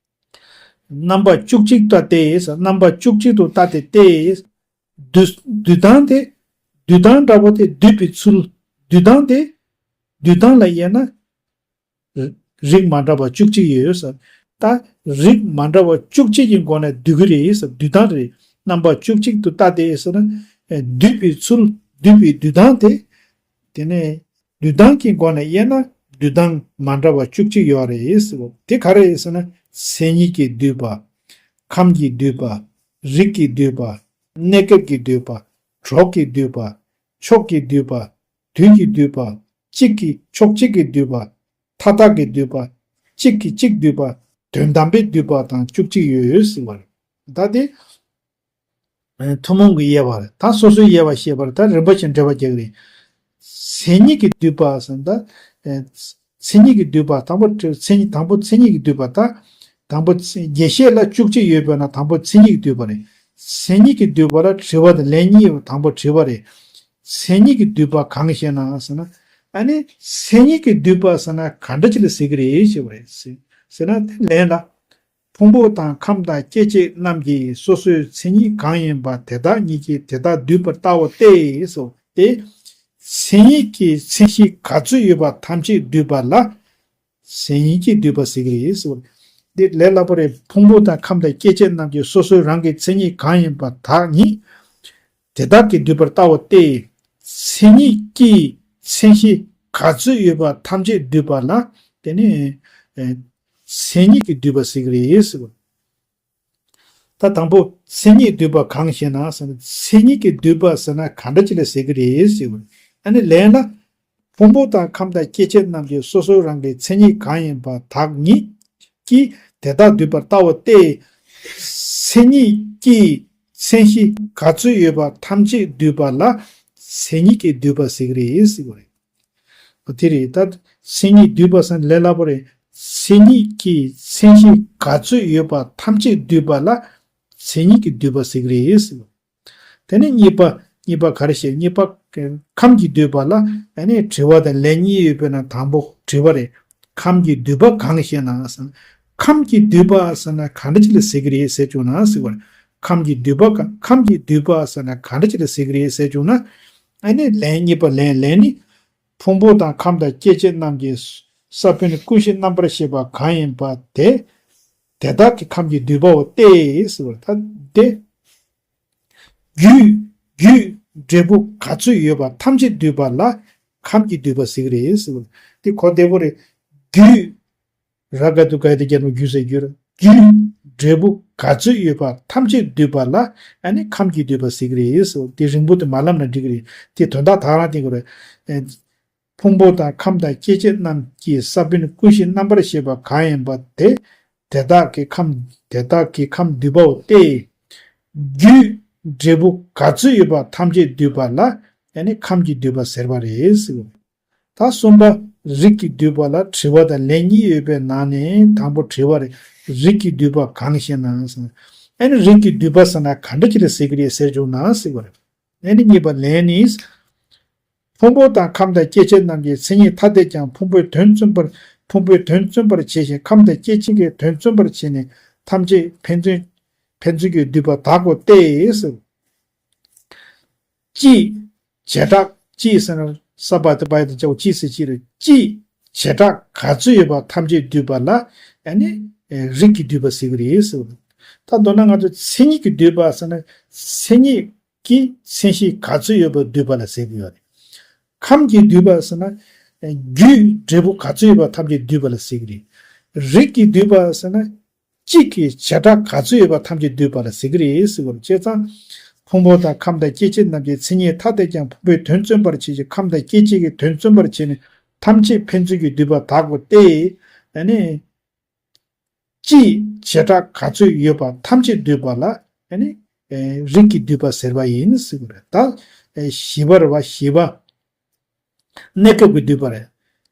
རྣམ་པ་བཅུ་གཅིག་ལྟ་སྟེ། རྣམ་པ་བཅུ་གཅིག་ཏུ་ལྟ་སྟེ་སྟེ། སྡུད་སྡུད་སྟངས་དེ། སྡུད་སྟངས་འདྲ་པོ་དེ་སྡུད་པའི་ཚུལ། སྡུད་སྟངས་དེ། སྡུད་སྟངས་ལ་དབྱེ་ན། རིགས་མ་འདྲ་བ་བཅུ་གཅིག་ཡོད་ཟེར། ད་རིགས་མ་འདྲ་བ་བཅུ་གཅིག་གི་སྒོ་ནས་སྡུད་ཀྱི་རེད་ཟེར། སྡུད་སྟངས་རེད། རྣམ་པ་བཅུ་གཅིག་ཏུ་ལྟ་སྟེ་ཟེར་ན། སྡུད་པའི་ཚུལ། སྡུད་པའི་སྡུད་སྟངས་དེ། དེ་ནས། སྡུད་སྟངས་ཀྱི་སྒོ་ནས་དབྱེ་ན་སྡུད་སྟངས་མ་འདྲ་བ་བཅུ་གཅིག་ཡོད་རེད་ཟེར་བ། དེ་ག་རེ་རེད་ཟེར་ན། མཚན་ཉིད་ཀྱིས་བསྡུས་པ། ཁམས་ཀྱིས་བསྡུས་པ། རིགས་ཀྱིས་བསྡུས་པ། གནས་སྐབས་ཀྱིས་བསྡུས་པ། གྲོགས་ཀྱིས་བསྡུས་པ། ཕྱོགས་ཀྱིས་བསྡུས་པ། དུས་ཀྱིས་བསྡུས་པ། གཅིག་གིས་ཕྱོགས་གཅིག་གིས་བསྡུས་པ། མཐའ་དག་གིས་བསྡུས་པ། གཅིག་གིས་གཅིག་བསྡུས་པ། དོན་དམ་པས་བསྡུས་པ་དང་བཅུ་གཅིག་ཡོད་ཟེར་བ་རེད། ད་དེ། ཐུན་མོང་གི་དབྱེ་བ་རེད། ད་སོ་སོའི་དབྱེ་བ་བཤད་པར་ད་རིམ་པ་བཞིན་འགྲེལ་པ་རྒྱག་གི་རེད། མཚན་ཉིད་ཀྱིས་བསྡུས་པ་ཟེར་ན་ད། མཚན་ཉིད་ཀྱིས་བསྡུས་པ་དང་པོ་མཚན་ཉིད་དང་པོ་མཚན་ཉིད་ཀྱིས་བསྡུས་པ་ད། དང་པོ་མཚན་རྒྱས་བཤད་ལ་བཅུ་གཅིག་ཡོད་པ་ན་དང་པོ་མཚན་ཉིད་ཀྱིས་བསྡུས་པ་རེད། མཚན་ཉིད་ཀྱིས་བསྡུས་པ་ལ་དྲི་བ་དང་ལན་གཉིས་ཡོད་པ་དང་པོ་དྲི་བ་རེད། མཚན་ཉིད་ཀྱིས་བསྡུས་པ་གང་ཞེ་ན་ཟེར་ན། ཨ་ནི་མཚན་ཉིད་ཀྱིས་བསྡུས་པ་ཟེར་ན་ག་འདྲ་ཅིག་ལ་ཟེར་གྱི་རེད་ཞེས་པ་རེད། ཟེར་ན་དེ་ལན་ལ། ཕུང་པོ་དང་ཁམས་དང་སྐྱེ་མཆེད་རྣམས་ཀྱི་སོ་སོའི་མཚན་ཉིད་གང་ཡིན་པ་དེ་དག་ཉིད་ཀྱིས་དེ་དག་བསྡུས་པར་བལྟའོ་སྟེ། སོ་སྟེ། མཚན་ཉིད་ཀྱིས་མཚན་གཞི་ག་ཚོད་ཡོད་པ་ཐམས་ཅད་བསྡུས་པ་ལ་མཚན་ཉིད་ཀྱིས་བསྡུས་པ་ཟེར་གྱི་རེད། སོ་འདི་ལས་སླ་པོ་རེད། ཕུང་པོ་དང་ཁམས་དང་སྐྱེ་མཆེད་རྣམས་ཀྱི་སོ་སོའི་རང་གི་མཚན་ཉིད་གང་ཡིན་པ་དག་ཉིད་དེ་དག་གིས་བསྡུས་པར་བལྟའོ་སྟེ། མཚན་ཉིད་ཀྱིས་མཚན་གཞི་ག་ཚོད་ཡོད་པ་ཐམས་ཅད་བསྡུས་པ་ལ་དེ་ནི་མཚན་ཉིད་ཀྱིས་བསྡུས་པ་ཟེར་གྱི་རེད་ཟེར་བ། ད་དང་པོ་མཚན་ཉིད་བསྡུས་པ་གང་ཞེ་ན་ཟེར་ན་མཚན་ཉིད་ཀྱིས་བསྡུས་པ་ཟེར་ན་ག་འདྲ་ཅིག་ལ་ཟེར་གྱི་རེད་ཟེར་བ། ཨ་ནི་ལན་ལ། ཕུང་པོ་དང་ཁམས་དང་སྐྱེ་མཆེད་རྣམས་ཀྱི་སོ་སོའི་རང་གི་མཚན་ཉིད་གང་ཡིན་པ་དག་ཉིད་ཀྱིས་དེ་དག་བསྡུས་པར་བལྟའོ་སྟེ། མཚན་ཉིད་ཀྱིས་མཚན་གཞི་ག་ཚོད་ཡོད་པ་ཐམས་ཅད་བསྡུས་པ་ལ་མཚན་ཉིད་ཀྱིས་བསྡུས་པ་ཟེར་གྱི་རེད་ཟེར་བ་རེད། དེ་རེད། ད་མཚན་ཉིད་བསྡུས་པ་ཟེར་ན་ལས་སླ་པོ་རེད། མཚན་ཉིད་ཀྱིས་མཚན་གཞི་ག་ཚོད་ཡོད་པ་ཐམས་ཅད་བསྡུས་པ་ལ་མཚན་ཉིད་ཀྱིས་བསྡུས་པ་ཟེར་གྱི་རེད། དེ་ནས་གཉིས་པ། གཉིས་པ་ག་རེ་བཤད། གཉིས་པ་ཁམས་ཀྱིས་བསྡུས་པ་ལ་ཨ་ནི་དྲི་བ་དང་ལན་གཉིས་ཡོད་པས་ན་དང་པོ་དྲི་བ་རེད། ཁམས་ཀྱིས་བསྡུས་པ་གང་ཞེ་ན་ཟེར་ན། ཁམས་ཀྱིས་བསྡུས་པ་ཟེར་ན་ག་འདྲ་ཅིག་ལ་ཟེར་གྱི་རེད་ཟེར་བྱུང་ན་ཟེར་བ་རེད། ཁམས་ཀྱིས་བསྡུས་པ་ག་ཁམས་ཀྱིས་བསྡུས་པ་ཟེར་ན་ག་འདྲ་ཅིག་ལ་ཟེར་གྱི་རེད་ཟེར་བྱུང་ན། ཨ་ནི་ལན་གཉིས་པ་ལན་ལན་ནི། ཕུང་པོ་དང་ཁམས་དང་སྐྱེ་མཆེད་རྣམས་ཀྱི་ས་བོན་ཀུན་གཞི་རྣམ་པར་ཤེས་པ་གང་ཡིན་པ་དེ། དེ་དག་གི་ཁམས་ཀྱིས་བསྡུས་པའོ་སྟེ་ཟེར་བ་ད་དེ། རྒྱུད་རྒྱུད་འབྲས་བུ་ག་ཚོད་ཡོད་པ་ཐམས་ཅད་བསྡུས་པ་ལ་ཁམས་ཀྱིས་བསྡུས་པ་ཟེར་གྱི་རེད་ཟེར་བ། དེ་གོ་བདེ་པོ་རེད། རྒྱུད། ར་ག་དུ་ག་ཡ་དེ་རྒྱ་ནོ་རྒྱུད་ཟེར་རྒྱུར་རྒྱུད་འབྲས་བུ་ག་ཚོད་ཡོད་པ་ཐམས་ཅད་བསྡུས་པ་ལ་ཨ་ནི་ཁམས་ཀྱིས་བསྡུས་པ་ཟེར་གྱི་རེད་ཟེར་བ། དེ་རིང་པོ་དེ་མ་ལབ་ན་འགྲིག་གི་རེད། དེ་དོན་དག་ད་རང་བསྟན་གྱི་རེད། ཕུང་པོ་དང་ཁམས་དང་སྐྱེ་མཆེད་རྣམས་ཀྱི་ས་བོན་ཀུན་གཞི་རྣམ་པར་ཤེས་པ་གང་ཡིན་པ་དེ། དེ་དག་གི་ཁམས་དེ་དག་གི་ཁམས་བསྡུས་པའོ་སྟེ། རྒྱུད་འབྲས་བུ་ག་ཚོད་ཡོད་པ་ཐམས་ཅད་བསྡུས་པ་ལ་ཨ་ནི་ཁམས་ཀྱིས་བསྡུས་པ་ཟེར་བ་རེད་ཟེར་བ། ད་གསུམ་པ། རིགས་ཀྱིས་བསྡུས་པ་ལ་དྲི་བ་དང་ལན་གཉིས་ཡོད་པའི་ནང་ནས་དང་པོ་དྲི་བ་རེད། རིགས་ཀྱིས་བསྡུས་པ་གང་ཞེ་ན་ཟེར། ཨ་ནི་རིགས་ཀྱིས་བསྡུས་པ་ཟེར་ན་ག་འདྲ་ཅིག་ལ་ཟེར་གྱི་རེད་ཟེར་བྱུང་ན་ཟེར་བ་རེད། ཨ་ནི་གཉིས་པ་ལན་ནི། ཕུང་པོ་དང་ཁམས་དང་སྐྱེ་མཆེད་རྣམས་ཀྱི་མཚན་ཉིད་ཐ་དད་ཀྱང་ཕུང་པོའི་དོན་མཚོན་པར་ཕུང་པོའི་དོན་མཚོན་པར་བྱས་ཤིང་ཁམས་དང་སྐྱེ་མཆེད་ཀྱི་དོན་མཚོན་པར་བྱས་ནས་ཐམས་ཅད་ཕན་ཚུན་ཕན་ཚུན་གྱིས་བསྡུས་པ་དག་གོ་སྟེ་ཟེར། གཅིག་བྱེ་བྲག་གཅིག་ཟེར་ན་ས་པ་ཏི་པ་ཡ་དང་བཅའ་བ་གཅིག་ཟེར་གཅིག་རེད། གཅིག་བྱེ་བྲག་ག་ཚོད་ཡོད་པ་ཐམས་ཅད་བསྡུས་པ་ལ་ཨ་ནི་རིགས་ཀྱིས་བསྡུས་པ་ཟེར་གྱི་རེད་ཟེར་བ། ད་མདོར་ན་ང་ཚོ་མཚན་ཉིད་ཀྱིས་བསྡུས་པ་ཟེར་ན་མཚན་ཉིད་ཀྱིས་མཚན་གཞི་ག་ཚོད་ཡོད་པ་བསྡུས་པ་ལ་ཟེར་གྱི་ཡོད་རེད། ཁམས་ཀྱིས་བསྡུས་པ་ཟེར་ན་རྒྱུད་འབྲས་བུ་ག་ཚོད་ཡོད་པ་ཐམས་ཅད་བསྡུས་པ་ལ་ཟེར་གྱི་རེད། རིགས་ཀྱིས་བསྡུས་པ་ཟེར་ན། གཅིག་གི་བྱེ་བྲག་ག་ཚོད་ཡོད་པ་ཐམས་ཅད་བསྡུས་པ་ལ་ཟེར་གྱི་རེད་ཟེར་བ་རེད། བྱས་ཙང་། ཕུང་པོ་དང་ཁམས་དང་སྐྱེ་མཆེད་རྣམས་ཀྱི་མཚན་ཉིད་ཐ་དད་ཀྱང་ཕུང་པོའི་དོན་མཚོན་པར་བྱེད་ཅིང་ཁམས་དང་སྐྱེ་མཆེད་ཀྱི་དོན་མཚོན་པར་བྱས་ནས་ཐམས་ཅད་ཕན་ཚུན་གྱིས་བསྡུས་པ་དག་གོ་སྟེ། ཨ་ནི། གཅིག་བྱེ་བྲག་ག་ཚོད་ཡོད་པ་ཐམས་ཅད་བསྡུས་པ་ལ་ཨ་ནི། རིགས་ཀྱིས་བསྡུས་པ་ཟེར་བ་ཡིན་ཟེར་བ་རེད། ད། བཞི་པ་རེད་བ་བཞི་པ། གནས་སྐབས་ཀྱིས་བསྡུས་པ་རེད།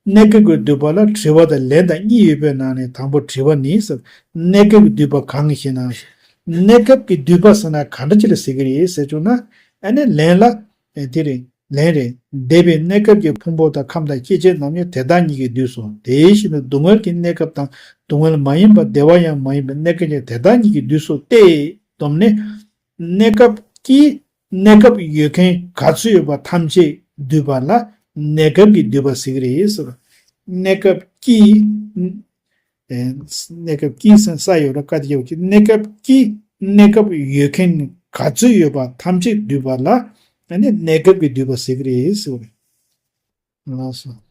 གནས་སྐབས་ཀྱིས་བསྡུས་པ་ལ་དྲི་བ་དང་ལན་དང་གཉིས་ཡོད་པའི་ནང་ནས་དང་པོ་དྲི་བ་ནི་ཟེར། གནས་སྐབས་ཀྱིས་བསྡུས་པ་གང་ཞེ་ན། གནས་སྐབས་ཀྱིས་བསྡུས་པ་ཟེར་ན་ག་འདྲ་ཅིག་ལ་ཟེར་གྱི་རེད་ཟེར་བྱུང་ན། ཨ་ནི་ལན་ལ། དེ་རེད། ལན་རེད། འདས་པའི་གནས་སྐབས་ཀྱི་ཕུང་པོ་དང་ཁམས་དང་སྐྱེ་མཆེད་རྣམས་ནི་དེ་དག་ཉིད་ཀྱིས་བསྡུས་སོ། དེ་བཞིན་དུ་སྡུག་བསྔལ་གྱི་གནས་སྐབས་དང་སྡུག་བསྔལ་མ་ཡིན་པ་བདེ་བ་ཡང་མ་ཡིན་པའི་གནས་སྐབས་ཀྱང་དེ་དག་ཉིད་ཀྱིས་བསྡུས་སོ་སྟེ། སྡོམ་ནི། གནས་སྐབས་ཀྱིས། གནས་སྐབས་ཡོད་མཁན་ག་ཚོད་ཡོད་པ་ཐམས་ཅད་བསྡུས་པ་ལ་གནས་སྐབས་ཀྱིས་བསྡུས་པ་ཟེར་གྱི་རེད་ཟེར། གནས་སྐབས་ཀྱིས། གནས་སྐབས་ཀྱིས་ཟེར་ས་ཡོད་ར་བཀའ་དེ་རྒྱབ་ཀྱི་གནས་སྐབས་ཀྱིས་གནས་སྐབས་ཡོད་མཁན་ག་ཚོད་ཡོད་པ་ཐམས་ཅད་བསྡུས་པ་ལ་གནས་སྐབས་ཀྱིས་བསྡུས་པ་ཟེར་གྱི་རེད་ཟེར། ལགས་སོ།